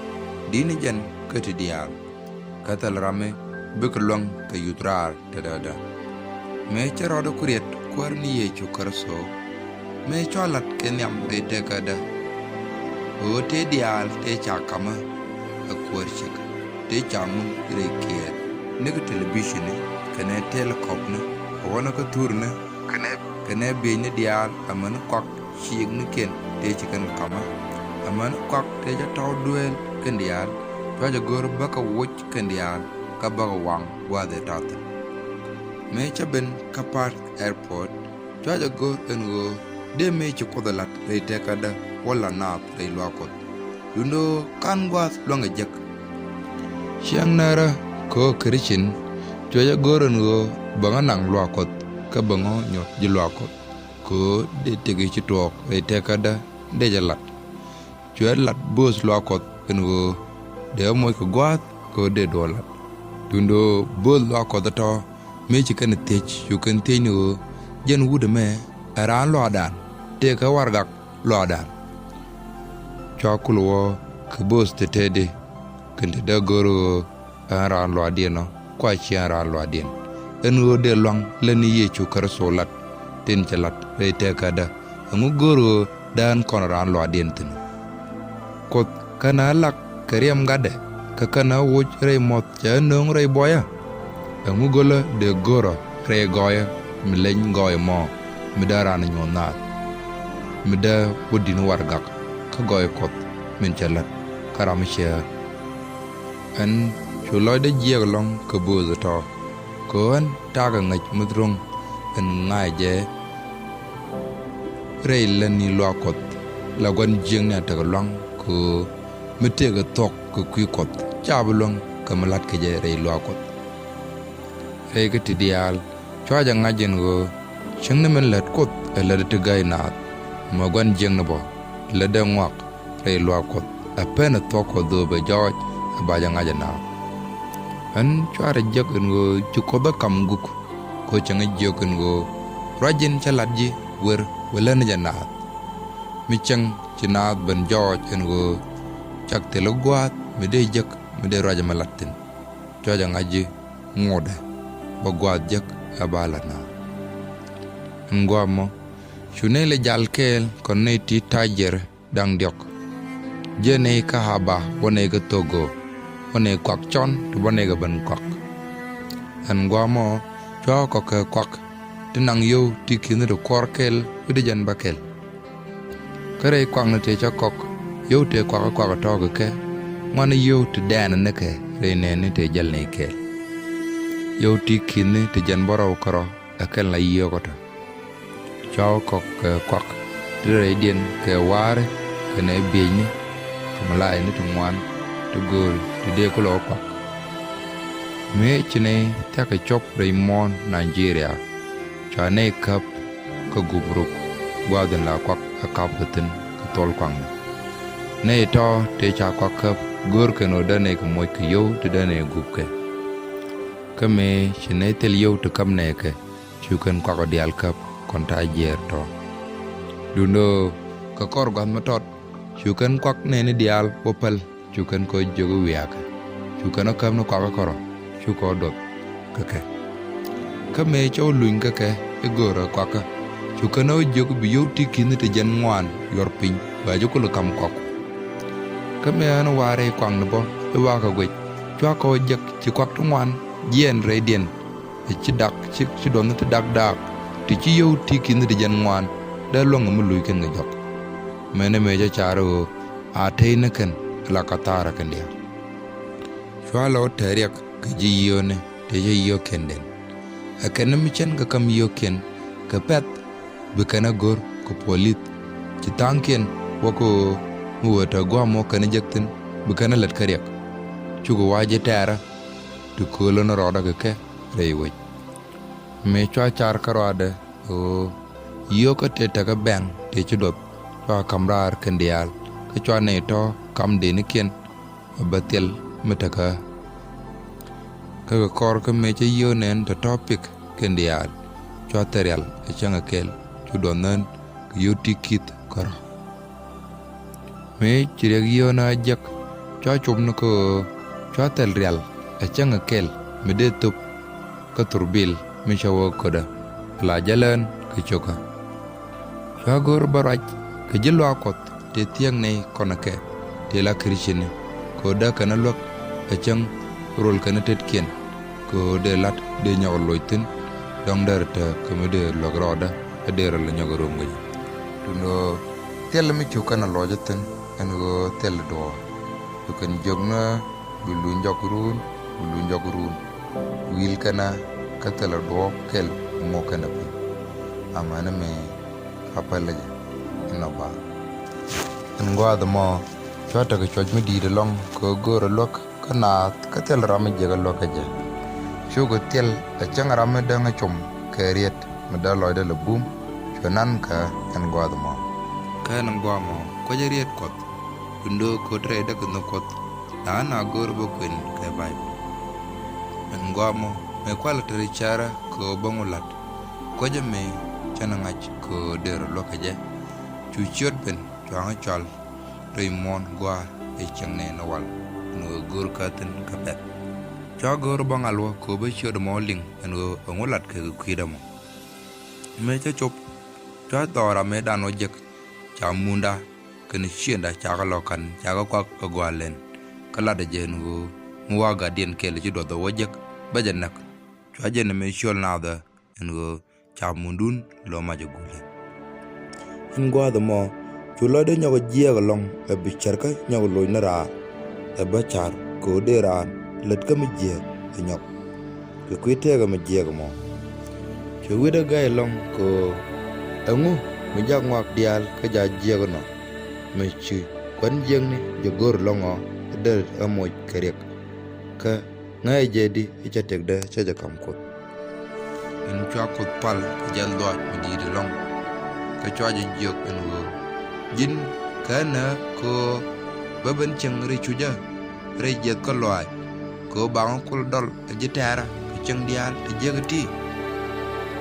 di̱t ni jɛn kä ti diaal. Kä thilɛ ram mi bikɛ luäŋ kɛ yuth raar tetdädä. Mëë cä rɔɔdɛ ku riet Kuäär ni Yecu Kritho, mëë cua la̱t kɛ nhiam rɛy tëkädä, ɣöö tëë diaal tëë ca ka̱mä ɛ kuäär ce̱tkɛ, tëë ca ŋun rɛy kiɛɛr, nikɛ telebiconi, kɛnɛ telekɔpni, kɛ wänä kä thurni, kɛnɛ, kɛnɛ bieyni diaal, amäni kɔak ciëknikiɛn tëë ci kɛn ka̱mä, amäni kɔak tëë cä tɔ̱w duëël kɛn diaal, cua jɛ go̱o̱r bäkɛ woc kɛn diaal, kä bäkɛ waŋ gua̱a̱th ëë ta̱thi̱n. Mëë cä ben kä Park Airport, cua jɛ go̱o̱r ɛn ɣöö dee mëë ci Kuoth ɛ la̱t rɛy tëkädä wä la̱t naath rɛy luaak Kuɔth. Duundɛ ɣöö /ka̱n gua̱a̱th luäŋɛ jek. Ciɛŋ närä kɛ ɣöö Krithian, cuɛ jɛ go̱o̱r ɛn ɣöö bɛ ɣä naŋ luaak Kuɔth, kä bɛ ɣä nyuɔ̱th ji̱ luaak Kuɔth. kɛ ɣöö dee tëk i̱ ci tuɔɔk rɛy tëkädä dee jɛ lat. Cuɛ lat bööth luaak Kuɔth ɛn ɣöö dee moc kɛ gua̱a̱th kɛ ɣöö dee duɔ̱ɔ̱r lat. Duundɛ ɣöö bööth luaak Kuɔth ɛ tɔ̱ mëë ci kɛn thiec, cu kɛn thiec ni ɣöö jɛn wut ɛmɛ ɛ raan luaakdan, tëë kɛ warɛgak luaakdan. Cua kul wä kɛ bööth tëtëëdi kɛn te dee gör ɣöö ɛn raan luaakdiɛn ɔ, kua /ciɛ ɛn raan luaakdiɛn. Ɛn ɣöö dee lua̱ŋ lät ni Yecu Kritho lat tin cɛ lat rɛy tëkädä, ɛŋu gör ɣöö dee ɣän kɔn raan luaakdiɛn thi̱n? Kuoth kɛn ɛ lak kɛ riɛm gatdɛ, kɛ kɛn ɛ woc rɛy muɔ̱th cɛ ɣän nööŋ rɛy buɔyä? Ɛŋu gölä dee görä rɛy gɔɔyä mi leny gɔɔyä mɔ, mi dee raan nyuɔ̱th naath, mi dee wä di̱t ni warɛgak kä gɔɔy Kuɔth min cɛ lat kä ram mi cɛ ɣä? Ɛn cu lɔcdä jiɛk ɛlɔ̱ŋ kɛ bööth ɛ tɔ̱, kɛ ɣöö ɣän ta̱a̱ kɛ ŋäc mi ro̱ŋ ɛn ŋa̱cä jɛ rɛy lätni luaak Kuɔth. La gua̱n jiäkni a tekɛ lua̱ŋ, kɛ ɣöö mi tëëkɛ thuɔ̱k kɛ kui̱ Kuɔth /ca bi luäŋ kɛ mi la̱tkɛ jɛ rɛy luaak Kuɔth. Rɛy kä ti diaal cua jɛ ŋa̱c ɛn ɣöö cieŋni min lät Kuoth ɛ lätdɛ ti gäi naath, mɛ gua̱n jiäkni bä lätdɛ ŋɔak rɛy luaak Kuɔth, ɛ pen ɛ thuɔ̱k Kuɔth dhöö bɛ jɔɔc ɛ ba jɛ ŋa̱c ɛ naath. Ɣän cua rɔ jiäk ɛn ɣöö ci Kuoth ɛ ka̱m guk, kɛ ɣöö cäŋ ɛ jiök ɛn ɣöö ruac in cä lat ji̱ wer, wä lät ni jɛ naath. Mi cäŋ ci naath ben jɔɔc ɛn ɣöö cak thil ɛ gua̱a̱th mi dee jek mi dee ruac ɛmɛ lat thi̱n. Cua jɛ ŋa̱c ji̱ ŋotdɛ bä gua̱a̱th jek ɛ ba la̱t naath. Ɛn gua̱a̱th mɔ cu nɛy lɛ jal kɛɛl kɔn nɛy ti ta̱a̱ jiɛɛr da̱ŋ diɔ̱k. Jiɛn nɛy kä Haba wä nɛy kä Thogo, wä nɛy kuak cɔn ti bä nɛy kɛ ben kuak. Ɛn gua̱a̱th mɔ cua kɔk kɛ kuak ti naŋ yio̱w ti ki̱ni ti kuɔr kɛl wi̱cdɛ jɛn bä kɛl. Kä rɛy kuakni tëë cä kɔk, yio̱w tëë kuak kä kuak tɔ̱ kɛ kɛ, ŋuani yio̱w ti dɛɛn nikɛ rɛy nɛɛni tëë jäl nɛy kɛɛl. Yio̱w ti ki̱ni ti jɛn bä rɔw kärɔ̱ ɛ kɛn la yio̱w kä tɔ̱. Cua kɔk kɛ kuak ti rɛydiɛn kɛ wa̱a̱ri kɛnɛ biecni kɛ mi layni ti ŋuan ti gööri ti dee kulɛ wä kuak. Mëë ci nɛy thia̱k kɛ cop rɛy muɔ̱ɔ̱n Nigeria, cua nɛy käp kä gup ruk gua̱a̱th in la kuak ɛ ka̱p kɛ thi̱n kɛ thol kuakni. Nɛy tɔ̱ tëë ca kuak käp görkɛ ɛn ɣöö dee nɛy kɛ moc kɛ yio̱w ti dee nɛy gup kɛ. Kä mëë ci nɛy thil yio̱w ti käp nɛɛkɛ, cu kɛn kuak ɔ diaal käp kɔn ta̱a̱ jiɛɛr tɔ̱. Duundɛ ɣöö kɛ kɔr gua̱th mi tɔt cu kɛn kuak nɛɛni diaal wä päl, cu kɛn kɔ jiök i̱ wiakä. Cu kɛn ɔ käp ni kuakä kärɔ̱, cukɛ ɔ duɔth kä kɛ. Kä mëë cä wä luny kä kɛ i̱ görä kuakä, cu kɛn ɔ jiök i̱ bi yio̱w ti ki̱ni ti jɛn ŋuan yuɔr piny, bɛ ji̱ kulɛ ka̱m kuak. Kä mëë ɣän wa̱a̱ rɛy kuakni bä i̱ wakä guic, cua kɔ jek ci kuak ti ŋuan jiɛɛn rɛydiɛn. Ɛ ci dak, ci, ci duɔth ni ti dak daak, ti ci yio̱w ti ki̱ni ti jɛn ŋuan, dee luäŋ mi luc kɛn kɛ jɔk. Mɛni mëë cä ca̱r i̱ ɣöö a tey ni kɛn la kä tha̱a̱rä kɛn diaal. Cua lɔ tɛ̈ riɛk kɛ ji̱ yio̱o̱ni tëë cä yio̱o̱kiɛn den. Ɛ kɛn ni mi cän kɛ käm yio̱o̱kiɛn kɛ pɛ̈th bi kɛn ɛ go̱r kɛ puɔ̱lith. Ci tha̱a̱ŋkiɛn wä kɛ ɣöö mi wee tɔ̱ gua̱a̱m wä kɛn ɛ jek thi̱n bi kɛn ɛ lät kä riɛk. Cukɛ wa̱a̱ ji̱ tɛ̈rä ti köölä ni rɔɔdä kɛ kɛ rɛy wec. Mëë cua car kärɔaadɛ ɣöö yio̱o̱kä tëë tekɛ bɛ̈ŋ tëë ci duɔth, cua ka̱m raar kɛn diaal, kä cua nɛy tɔ̱ ka̱m denikiɛn ɛ bä thil mi tekä. Kä kɛ kɔr kä mëë cä yio̱o̱ nɛn tɔ̱tɔ̱ pik kɛn diaal, cua thil rial ɛ cäŋ ɛ kɛl, cu duɔth nän kɛ yio̱o̱ ti ki̱th kärɔ̱. Mëë ci riɛk yio̱o̱nä jek, cua cop ni kä ɣöö cua thil rial ɛ cäŋ ɛ kɛl mi dee thöp kä thurbil mi cä wä ködä, ala jälän kɛ cio̱kä. Cua go̱r bä ruac kɛ ji̱ luaak Kuɔth tëë thiäŋ nɛy kɔn ɛ kɛ, tëë la Kricini, kɛ ɣöö dee kɛn ɛ luäk ɛ cäŋ rol kɛn ɛ tetkiɛn, kɛ ɣöö dee la̱t dee nyɔk ɛ loc thi̱n, dɔ̱ŋ dee rɔ tekɛ mi dee luäk rɔɔdä, ɛ dee rɔ lɛ nyɔk ɛ röm kɛ jɛ. Duundɛ ɣöö thil mi cu kɛn ɛ lɔc ɛ thi̱n ɛn ɣöö thil duɔ̱ɔ̱r. Cu kɛn jiök ni bi luny jɔk run, bi luny jɔk run. Wi̱i̱l kɛn ɛ kä thil ɛ duɔ̱ɔ̱p kɛl bi ŋuɔk kɛn ɛ piny. Amäni mëë ka päl ɛ jɛ inɔ ba. Ɛn gua̱a̱th ɛmɔ cua tekɛ cuɔ̱c mi di̱i̱t ɛlɔ̱ŋ kɛ ɣöö go̱o̱rɛ luäk kä naath kä thil ram mi jiäkä luäk kä jɛ. Cukɛ thil ɛ cäŋ ram mi däŋ ɛ com kɛ riet mi dee lɔcdɛ lɛ bum, cu Bɛ nan kä ɛn gua̱a̱th mɔ. Kä ɛn gua̱a̱th mɔ kuecä riet Kuɔth. Dundo ko̱t rɛy däk nhök Kuɔth. Da̱a̱n a go̱o̱r bä kuën kɛ Baibol. Ɛn gua̱a̱th mɔ mëë kualɛ te ri cärä kɛ ɣöö bä ŋu la̱t. Kuecä mëë cä ni ŋa̱c kɛ ɣöö dee rɔ luäk kɛ jɛ. Cu ciöt ben cua̱ŋ cɔal rɛy muɔ̱ɔ̱n gua̱a̱r ɛ cieŋ nɛy ni wal ɛn ɣöö go̱o̱r kä thi̱n kä pɛ̈th. Cua go̱o̱r bä ŋa̱l wä kɛ ɣöö bä ciöt mɔ liŋ ɛn ɣöö ɛŋu lat kɛ kɛ kui̱dä mɔ. Mëë cä cop cua dhɔra mëëdan wä jek ca munda kɛnɛ ciënda ca kɛ lɔ ka̱n ca kɛ kuak kɛ gua̱a̱r lɛn. Kä latdä jɛ ɛn ɣöö mi wa gatdiɛn kɛl ci duɔth wä jek bä jɛ näk. Cua jɛ ni mëë ciöl naathä ɛn ɣöö ca mundun lo̱ mac ɛ gulɛ. Ɛn gua̱a̱th ɛmɔ cu lɔcdä nyɔk jiɛɛk ɛlɔ̱ŋ ɛ bi cärkä nyɔk loc ni raar. Ɛ bä ca̱r kɛ ɣöö dee raan lät kä mi jiɛɛk ɛ nyɔk kɛ kui̱ tëëkɛ mi jiɛɛk ɛmɔ. Cu wi̱cdä gäy ɛlɔ̱ŋ kɛ ɣöö ɛŋu mi jak ŋɔak diaal kä ja̱ jiɛɛk ɛnɔ. Mi ci kuän jiäkni jɛ go̱r ɛlɔ̱ŋ ɔ ɛ dee ɣä moc kɛ riɛk. Kä ŋäcɛ jɛ di i̱ cä tëkdä cä jɛ ka̱m Kuoth. Ɛn cua Kuoth pal kɛ jiɛth lɔaac mi di̱i̱t ɛlɔ̱ŋ. Kä cua jɛ jiök ɛn ɣöö ji̱n känä kɛ ɣöö bä ben cieŋ rɛy cucä rɛy jiɛth kä lɔaac kɛ ɣöö baŋä kul dɔl ɛ ji̱ tɛ̈rä kɛ cieŋ diaal te jiäk ɛ ti.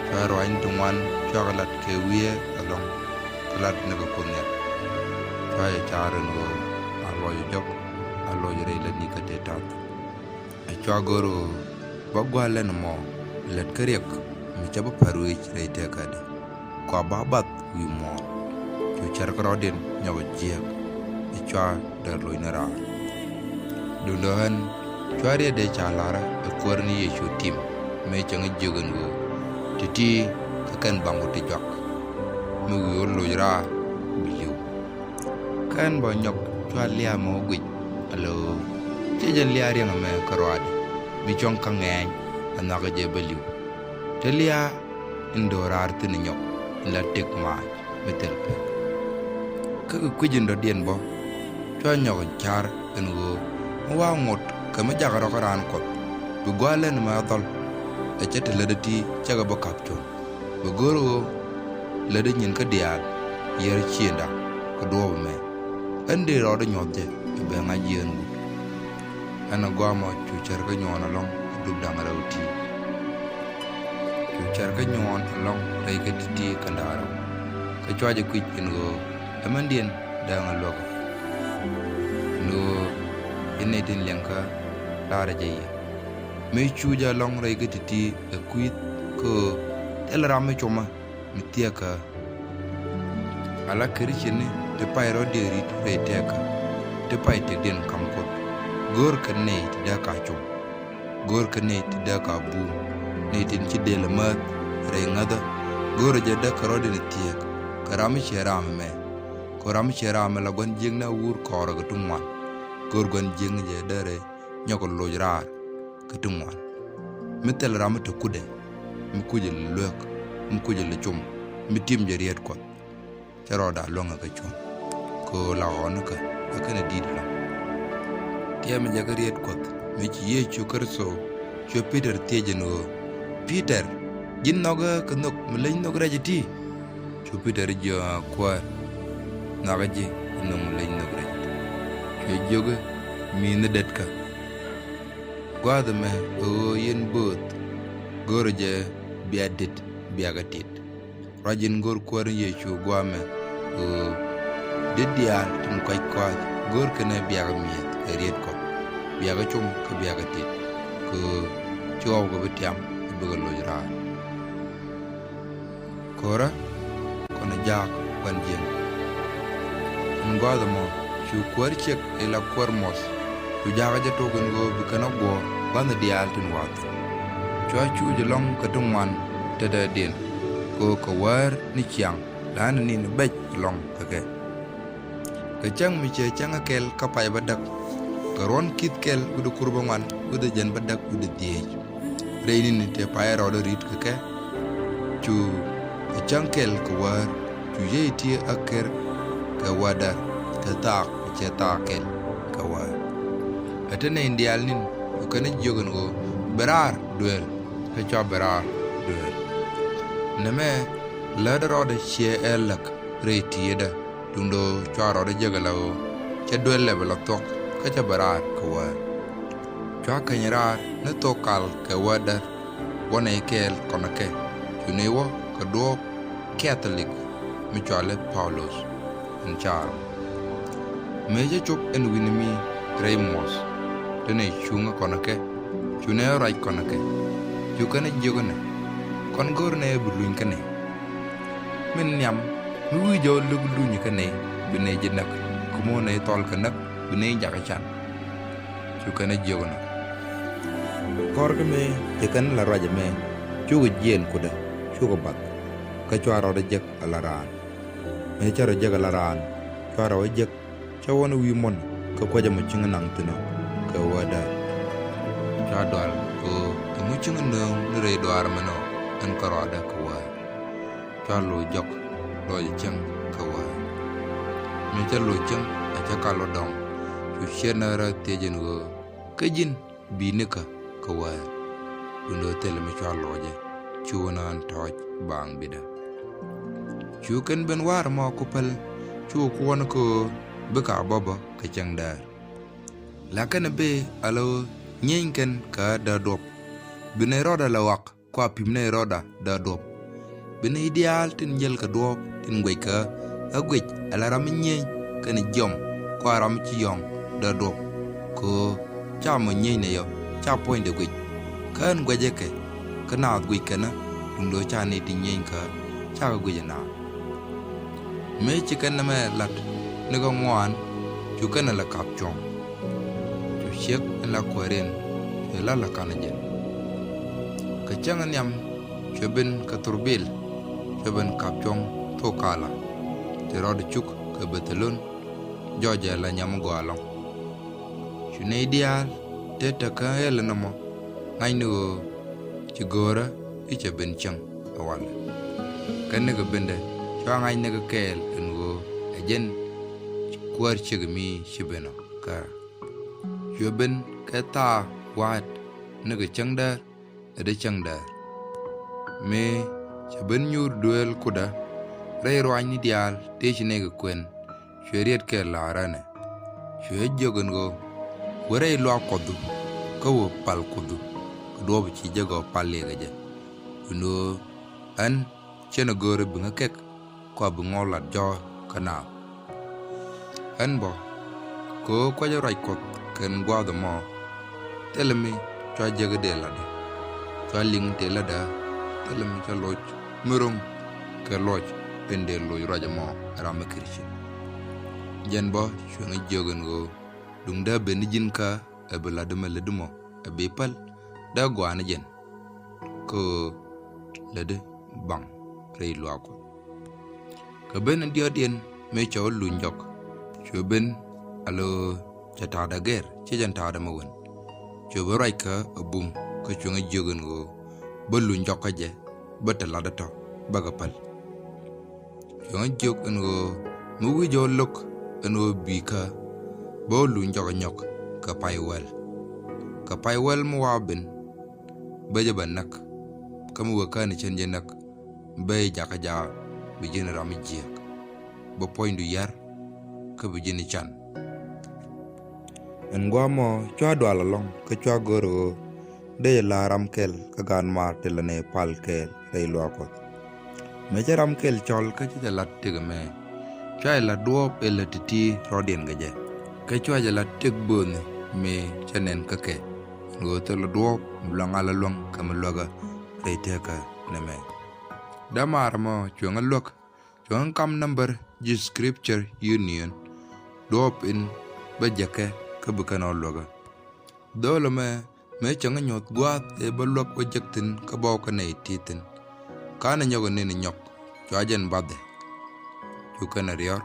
Cua ruaacni ti ŋuan cua kɛ lat kɛ wiee ɛlɔ̱ŋ. Kɛ lat ni kɛ Kuoth nhial. Cua jɛ ca̱r ɛn ɣöö a luɔc jɔk a luɔc rɛy lätni kä tëë ta̱th. Ɛ cua go̱r ɣöö bä gua̱a̱r lɛn ɛmɔ lät kä riɛk mi cä bä pär wi̱i̱c rɛy tëkädɛ. Kua ba bath wi̱i̱ muɔ̱ɔ̱n. Cu cär kärɔɔdiɛn nyɔk jiääk. Ɛ cua däär loc ni raar. Duundɛ ɣän cua riɛtdɛ ca la̱rä ɛ Kuäär ni Yecu tim mëë cäŋ jiök ɛn ɣöö ti̱ti̱ kä kɛn baŋ wä ti juak. Mi wi̱i̱ wä loc raar bi li̱w. Kä ɛn bä nyɔk cua lia̱a̱ mɛ wä guic ala ɣöö ciɛ jɛn lia̱a̱ riäŋ ɛmɛ kä ruaadɛ mi cuɔ̱ŋ kä ŋɛɛny ɛ nhɔakä jɛ bä li̱w. Te lia̱a̱ in do̱raar thi̱n ɛ nyɔk in la tëk maac mi thil pek. Kä kɛ kui̱c in dɔ̱diɛn bä cua nyɔk in ca̱r ɛn ɣöö mi wa̱a̱ ŋot kɛ mi jakä rɔ̱ kä raan Kuɔth bi gua̱a̱r lɛn ɛmɛ a dhɔl. Ɛ cä te lätdä ti cä kɛ bä ka̱p cuɔ̱ŋ. Bɛ go̱r ɣöö lätdä nyin kä diaal yär ciënda kä duɔ̱ɔ̱p ɛmɛ. Ɣän dee rɔɔdä nyuɔ̱th jɛ ɛ bɛ ŋa̱c yien wut. Ɣän a gɔaa mɔ cu cär kä nyuɔ̱ɔ̱n ɛlɔ̱ŋ ɛ dup da̱ŋ rɛw ti̱i̱. Cu cär kä nyuɔ̱ɔ̱n ɛlɔ̱ŋ rɛy kä ti̱ti̱ kä da̱ŋ rɛw. Kä cua jɛ kui̱c ɛn ɣöö ɛmɛndiɛn dääŋ ɛ luäk. Ɛn ɣöö yɛn nɛy tin liɛŋkä la̱rä jɛ yɛ. Mëë cu jɛ ɛlɔ̱ŋ rɛy kä ti̱ti̱ ɛ kui̱th kä ɣöö thilɛ ram mi cumä mi thiäkä. Ala Krithiani ti pay rɔ̱diɛn ri̱t rɛy tëkä ti pay tëkdiɛn ka̱m Kuoth. Go̱o̱r kɛ nɛy ti dee ka cum. Go̱o̱r kɛ nɛy ti dee ka bum. Nɛy tin ci dël ɛ määth rɛy ŋäthä. Go̱o̱r jɛ dee kɛ rɔ̱diɛn thiäk kɛ ram mi ciɛ ram ɛmɛ. Kɛ ram mi ciɛ ram ɛmɛ la gua̱n jiäkni a wur kɔɔrɛ kɛ ti ŋuan. Go̱o̱r gua̱n jiäkni jɛ derɛ nyɔk kɛ loc raar kɛ ti ŋuan. Mi thil ram mi te kudɛ mi kucɛ lɛ luek mi kucɛ lɛ cum mi tim jɛ riet Kuɔth. Cä rɔɔda luäŋɛ kɛ cuɔ̱ŋ kɛ ɣöö la ɣɔ̱ɔ̱nikä ɛ kɛnɛ di̱i̱t ɛlɔ̱ŋ. Tiɛmɛ jɛ kä riet Kuɔth mi ci Yecu Kritho. Cuɛ Pi̱tɛr thiec ɛn ɣöö, Pi̱tɛr, ji̱n nhɔkä kɛ nhök mi leny nhök rɛc ɛ ti? Cu Pi̱tɛr jiök, Kuäär, nhɔakä ji̱ kɛ nhök mi leny nhök rɛc. Cuɛ jiök i̱, Mi̱i̱ni detkä. Gua̱a̱th ɛmɛ ɛ ɣöö yɛn bööth go̱o̱rä jɛ bia dit biakä tit. Ruac in go̱r Kuäär in Yecu gua̱a̱mɛ ɣöö dit diaal tin kɔ̱a̱c kɔa̱a̱th go̱o̱r kɛnɛ biakä mi̱eth kɛ riet Kuɔth, biakä cum kä biakä tit, kɛ ɣöö ci ɣɔw kɛ bi tiam kɛ bikɛ loc raar. Ko̱rä kɔnɛ jaak gua̱n jiäkni. Ɛn gua̱a̱th ɛmɔ cu kuäär ciek ila kuäär muɔth, cu jaakä jɛ tok ɛn ɣöö bi kɛn ɣä guɔ̱ɔ̱r gua̱thni diaal tin wa̱a̱ thi̱n. Cua cuuc ɛlɔ̱ŋ kɛ ti ŋuan tetdädiɛn, kɛ ɣöö kɛ wäär ni ciaŋ la̱a̱n ɛ ni̱n bɛc ɛlɔ̱ŋ kɛ kɛ. Kɛ cäŋ mi cɛ cäŋ ɛ kɛl kä pay bädäk, kɛ ruɔ̱n ki̱th kɛl wi̱cdɛ kur bäŋuan wi̱cdɛ jiɛn bädäk wi̱cdɛ dhieec. Rɛy ni̱ni tëë pay rɔɔdɛ ri̱t kɛ kɛ, cu ɛ cäŋ kɛl kɛ wäär, cu yey ti ɣä ker kɛ wädäär kɛ thaak mi cɛ thaak kɛl kɛ wäär. Ɛ te nɛy diaal ni̱n cu kɛn ɛ jiök ɛn ɣöö bi raar dueel, kä cua bi raar dueel. Nɛmɛ Lätdɛ rɔɔdɛ ciɛ ɛ läk rɛy ti̱i̱dä, duundɛ ɣöö cua rɔɔdɛ jek ala ɣöö cɛ duel lɛ bɛ la thuɔ̱k kä cɛ bɛ raar kɛ wäär. Cua keny raar ni thok kal kɛ wäär däär, wä nɛy kɛɛl kɔnɛ kɛ, cu nɛy wä kɛ duɔ̱ɔ̱p Catholic mi cɔal i̱ Paulos in caar. Mëë cä cop ɛn wi̱ni mi rɛy muɔ̱th, te nɛy cuŋä kɔnɛ kɛ, cu nɛy ruac kɔnɛ kɛ, cu kɛn ɛ jiök ɛnɛ, kɔn go̱r nɛy bi luny kä nɛy. Min nhiam, mi wi̱i̱ jɔw luk luny kä nɛy, bi nɛy ji̱ näk, kä mo̱o̱n nɛy thɔl kɛ näk, bi nɛy jakä can. Cu kɛn ɛ jiök ɛnɔ, kɔr kä mëë cɛ kɛn la ruac ɛmɛ, cukɛ jiɛɛn kutdä, cukɛ bath, kä cua rɔɔdɛ jek ala raan. Mëë cä rɔ jek ala raan, cua rɔɔdɛ jek cä wä ni wi̱i̱ muɔ̱n kä kuecä mɔ cieŋ naŋ thi̱n ɔ kɛ wäär däär. Cua dual ɣöö ɛŋu cieŋ nööŋ ni rɛy duaar mɛn ɔ ɛn kärɔadä kɛ wäär. Cua lo̱c jɔk lɔcɛ cieŋ kɛ wäär. Mëë cä lo̱c cieŋ a cä kal wä dɔŋ, cu ciɛt ni rɔ thiec ɛn ɣöö, kä ji̱n bi̱i̱ nikä kɛ wäär? Duundɛ ɣöö thilɛ mi cua lɔcɛ, cu wä ni ɣän tɔ̱ɔ̱c baaŋ bitdä. Cu kɛn ben wäär ɛmɔ ku päl, cu kuɔn kä ɣöö bikɛ a bä bä kɛ cäŋ däär. La kɛn ɛ bëë ala ɣöö nyieeny kɛn kɛ däär duɔ̱p, bi nɛy rɔɔdɛ la ɣɔak, kua pi̱m nɛy rɔɔdɛ däär duɔ̱p. Bi nɛy diaal tin jäl kɛ duɔ̱ɔ̱p tin guɛc kä ɣä guic ala ram mi nyieeny kɛnɛ jiɔm, kua ram mi ci yɔ̱ɔ̱ŋ däär duɔ̱p. Kɛ ɣöö ca mɔ nyieeny nɛy ɔ, ca puɔ̱nydɛ guic. Kä ɣän guɛcɛ kɛ, kä naath guic kɛn ɣä, duundɛ ɣöö ca nɛy tin nyieeny kä ɣä, cakɛ guic ɛ naath. Mëë ci kɛn nɛmɛ la̱t ni kä ŋuan, cu kɛn ɛ la ka̱p cuɔ̱ŋ. Cu ciek in la kuääriɛn, cuɛ la̱t la ka̱n ɛ jɛn. Kɛ cäŋ ɛ nhiam, cuɛ ben kɛ thurbil, cuɛ ben ka̱p cuɔ̱ŋ thok kala, ti rɔɔdɛ cuk kɛ Bɛthalon, jɔɔcɛ la nyam gɔaa ɛlɔ̱ŋ. Cu nɛy diaal te te kä ɣɛl ɛn ɛmɔ ŋa̱cni ɣöö ci go̱o̱rä i̱ cɛ ben cieŋ ɛ walɛ. Kä nikɛ bendɛ cua ŋa̱c nikɛ kɛɛl ɛn ɣöö ɛ jɛn kuäär ciek mi ci ben ɔ kä. Cuɛ ben kɛ thaak wa̱a̱t nikɛ cäŋ däär ɛ dee cäŋ däär. Mëë cɛ ben nyuur dueel kutdä rɛy ruaacni diaal tëë ci nɛy kɛ kuɛn, cuɛ riet kɛɛl la̱rä ɛnɛ. Cuɛ jiök ɛn ɣöö, wä rɛy luaak Kuɔthdu, kä wä pal Kuɔthdu kɛ duɔ̱ɔ̱p ci jɛ gɔw pal liɛkɛ jɛ. Duundɛ ɣöö ɣän cɛn ɛ go̱o̱rä bi ŋä kɛk, kua bi ŋɔl lat jɔ̱ɔ̱ kä naath. Ɣän bä, kɛ ɣöö kuecä ruac Kuɔth kɛn gua̱a̱th ɛmɔ, thilɛ mi cua jek i̱ dee la̱tdä, cua liŋ tëë la̱tdä, thilɛ mi cua loc mi ro̱ŋ kɛ luɔc in dee loc ruac ɛmɔ ram mi Krithian. Jɛn bä cuɛ ŋä jiök ɛn ɣöö, duŋdä ben ni ji̱n kä ɛ bi la̱tdä mi lätdi mɔ ɛ bi päl, dee gɔaa ni jɛn. Kä lätdä baŋ rɛy luaak Kuɔth. Kɛ ben in diɔ̱ɔ̱kdiɛn mëë cɛ wä luny jɔk, cuɛ ben ala ɣöö cɛ ta̱a̱dä gɛr, /cɛ jɛn ta̱a̱dä mi wen. Cuɛ ben ruac kä ɛ bum, kä cuɛ ŋä jiök ɛn ɣöö bä luny jɔk kä jɛ, bä te la̱tdä tɔ̱, bä kɛ päl. Cuɛ ŋä jiök ɛn ɣöö mi wi̱c jɔw lo̱k ɛn ɣöö bi̱i̱ kä, bä wä luny jɔk ɛ nyɔk kɛ pay wäl. Kɛ pay wäl mi wa ben, bä jɛ bä näk. Kä mi wee kä ni cɛn jɛ näk, bä jɛ jakä jaak, bi ji̱n ram mi jiääk, bä puɔ̱nydu yär, kä bi ji̱n can. Ɛn gua̱a̱th mɔ cua dual ɛlɔ̱ŋ, kä cua go̱r ɣöö dee jɛ la̱r ram kɛl kä gaat maar ti la nɛy pal kɛɛl rɛy luaak Kuɔth. Mëë cä ram kɛl cɔl kä cä jɛ la̱t tëk ɛmɛ, cua jɛ la̱t duɔ̱ɔ̱p ëë lät ti̱ti̱ rɔ̱diɛn kɛ jɛ. Kä cua jɛ la̱t tëk bööthni mëë cä nɛn kä kɛ, ɛn ɣöö thilɛ duɔ̱ɔ̱p mi luaŋ ala luäŋ kɛ mi luäkä rɛy teekä nɛmɛ. Dämaar ɛmɔ cuɛ ŋä luäk, cuɛ ŋä kam nambär ji̱ Scripture Union, duɔ̱ɔ̱p in bä jäkä kä bi kɛn ɔ luäkä. Dho̱o̱l ɛmɛ mëë cäŋ ɛ nyuɔ̱th gua̱a̱th ëë bä luäk wä jek thi̱n kä bä wä kä nɛy ti thi̱n. Ka̱n ɛ nyɔk ɛ nen ɛ nyɔk, cua jɛn bathɛ. Cu kɛn ɛ riɔ̱r,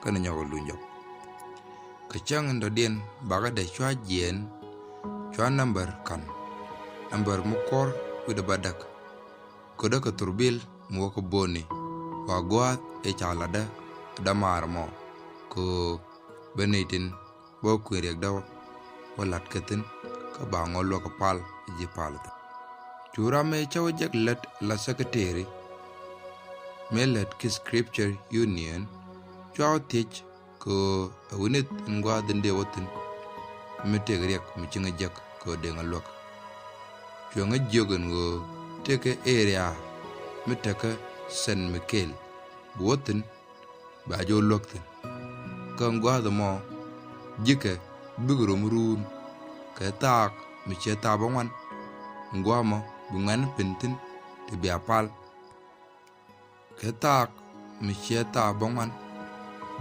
kɛn ɛ nyɔk ɛ luny jɔk. Kɛ cäŋ in dɔ̱diɛn bakä dee cua jiɛɛn, cua nambär ka̱n. Nambär mi kuɔr wi̱cdɛ bädäk. Ködä kɛ thurbil mi wä kä bööni, wa gua̱a̱th ëë ca la̱tdä dämaar ɛmɔ, kɛ ɣöö bä nɛy tin bä kui̱n riɛkdä wä la̱t kɛ thi̱n, kä ba ŋɔl wä kɛ pal ji̱ pal thi̱n. Cu ram ëë cä wä jek lät la secretary, Mëë lät kä Scripture Union, cua wä thiec kɛ ɣöö ɛ wi̱nith in gua̱a̱th in dee wä thi̱n mi tëëkɛ riɛk mi cieŋ ɛ jek kɛ ɣöö dee ŋa luäk. Cuɛ ŋa jiök ɛn ɣöö tëëkɛ area mi tekä Saint Michael bi wä thi̱n, ba jɛ wä luäk thi̱n. Kä in gua̱a̱th ɛmɔ ji̱kɛ bikɛ rom ruun kɛ thaak mi ciɛ thaak bäŋuan, in gua̱a̱th ɛmɔ bi ŋuɛ̈tni pën thi̱n ti bia pal. Kɛ thaak mi ciɛ thaak bäŋuan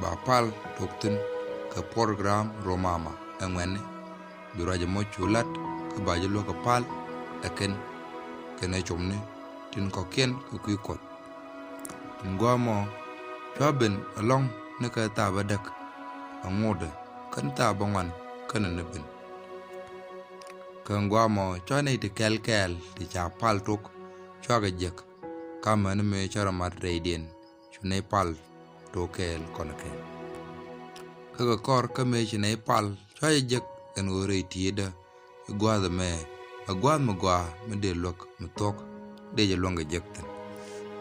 ba pal tok thi̱n kɛ program Romama ɛ ŋuɛ̈tni, bi ruac ɛmɔ cu lat kä ba jɛ luäk kɛ pal ɛ kɛn kɛnɛ comni tin kɔ̱kiɛn kɛ kui̱ Kuɔth. In gua̱a̱th ɛmɔ cua ben ɛlɔ̱ŋ ni kɛ thaak bädäk, ɛ ŋotdɛ kɛn thaak bäŋuan kɛn ni ben. Kä in gua̱a̱th ɛmɔ cua nɛy ti kɛl kɛɛl ti ca pal tok cua kɛ jek, kä amäni mëë cua rɔ mat rɛydiɛn cu nɛy pal tok kɛɛl kɔn kɛn. Kä kɛ kɔr kä mëë ci nɛy pal cua jɛ jek ɛn ɣöö rɛy ti̱i̱dä i̱ gua̱a̱th ɛmɛ ɛ gua̱a̱th mi gɔaa mi dee luäk mi thuɔ̱k, dee jɛ luäŋ kɛ jek thi̱n.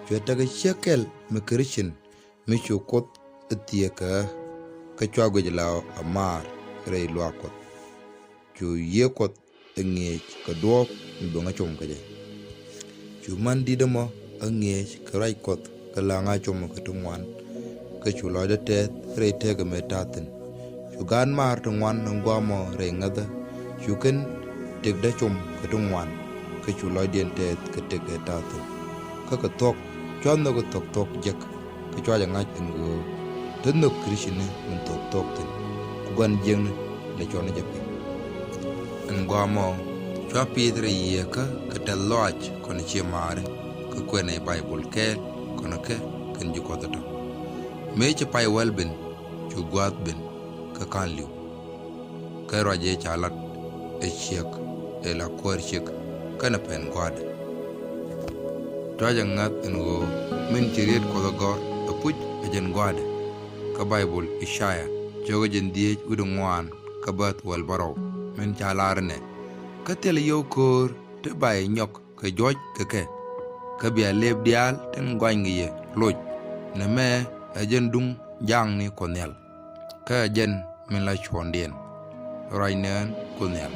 Cuɛ tekɛ ciek kɛl mi Christian mi cu Kuoth ɛ thieekä kä cua guic la ɛ maar rɛy luaak Kuɔth. Cu Yiëë Kuɔth ɛ ŋi̱eec kɛ duɔ̱ɔ̱p mi bi ŋa com kä jɛ. Cu man di̱t ɛmɔ ɛ ŋi̱eec kɛ ruac Kuɔth kä la ŋa com kɛ ti ŋuan, kä cu lɔcdä tɛth rɛy tëëkɛ mëë ta̱a̱ thi̱n. Cu gaat maar ti ŋuan in gua̱a̱th ɛmɔ rɛy ŋäthä, cu kɛn tëkdä com kɛ ti ŋuan, kä cu lɔcdiɛn tɛth kɛ tëk ëë ta̱a̱ thi̱n. Kä kɛ thuɔ̱k cua nhök kɛ thuɔ̱k thuɔ̱k jek, kä cua jɛ ŋa̱c ɛn ɣöö te nhök Kricini min thuɔ̱k thuɔ̱k thi̱n, ku gua̱n jiäkni lɛ cuɔ̱ni jɛ piny. Ɛn gua̱a̱th ɛmɔ cua pi̱i̱th rɛy Yiëëkä kɛ tɛth lɔaac kɔn cië maari, kä kuɛn ɛ Baibol kɛɛl kɔn kɛ kɛn ji̱ Kuɔth ɛ tɔ̱. Mëë ci pay wäl ben, cu gua̱a̱th ben kä ka̱n li̱w. Kä ruac ëë ca lat ɛ ciek ëë la kuäär ciek kɛnɛ pɛn gua̱a̱thdɛ. Cua jɛ ŋäth ɛn ɣöö min ci riet Kuɔth ɛ gɔ̱r ɛ puc ɛ jɛn gua̱a̱thdɛ. Kä Baibol Ithaya cio̱kä jiɛn dhieec wi̱cdɛ ŋuan kä bäth wäl bärɔw, min ca lar inɛ: Kä thilɛ yio̱w köör ti ba yɛ nyɔk kɛ juɔ̱c kɛ kɛ, kä bia lëëp diaal tin gɔany kɛ yɛ loc. Nɛmɛ ɛ jɛn duŋ jaakni Kuɔth Nhial, kä ɛ jɛn min la cuɔ̱ɔ̱ŋdiɛn. Ruac nɛɛn Kuoth Nhial.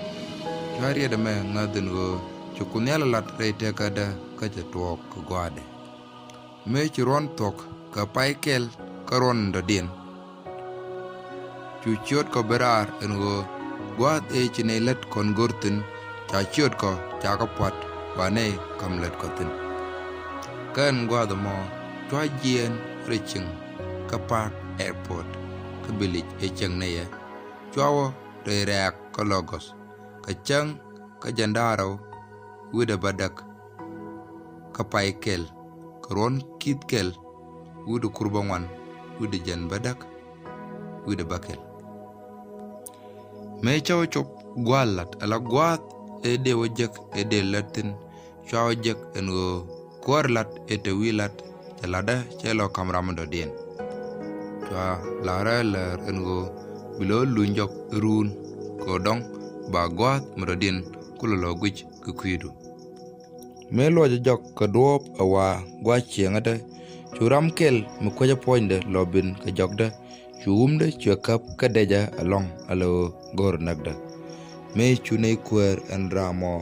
Cua riet ɛmɛ ŋäth ɛn ɣöö ci Kuoth Nhial ɛ lat rɛy tëkädɛ kä cɛ tuɔɔk kɛ gua̱a̱thdɛ. Mëë ci ruɔ̱n thuɔ̱k kɛ pay kɛl kä ruɔ̱n in dɔ̱diɛn, cu ciötkɔ ben raar ɛn ɣöö gua̱a̱th ëë ci nɛy lät kɔn go̱r thi̱n, ca ciötkɔ ca kɛ pua̱t ba nɛy ka̱m lätkɔ thi̱n. Kä ɛn gua̱a̱th ɛmɔ cua jiɛɛn rɛy cieŋ kä Park Airport kä Village ëë cieŋ nɛy ɛ. Cua wä rɛy rɛ̈ɛ̈k kä Lagos, kɛ cäŋ kä jiɛn da̱ŋ rɛw wi̱cdɛ bädäk kä pay kɛl, kɛ ruɔ̱n ki̱th kɛl wi̱cdɛ kurbäŋuan wi̱cdɛ jiɛn bädäk wi̱cdɛ bäkɛl. Mëë cä wä cop gua̱a̱th lat, ala gua̱a̱th ëë dee wä jek ëë dee lät thi̱n, cua wä jek ɛn ɣöö kuäär lat ëë te wi̱i̱ lat cɛ latdä cɛ lɔ ka̱m ram mi dɔ̱diɛn. Cua la̱rä läär ɛn ɣöö bi lɔ luny jɔk ɛ ruun kɛ ɣöö dɔ̱ŋ ba gua̱a̱th mi dɔ̱diɛn kulɛ lɔ guic kɛ kui̱du. Mëë luɔcɛ jɔk kɛ duɔ̱ɔ̱p ɛ wa gua̱a̱th cieŋädä, cu ram kɛl mi kuecä puɔ̱nydɛ lɔ ben kɛ jɔkdä, cu wumdä cuɛ käp kä dɛcä ɛlɔ̱ŋ ala ɣöö go̱o̱r näkdä. Mëë cu nɛy kuäär ɛn ram ɔ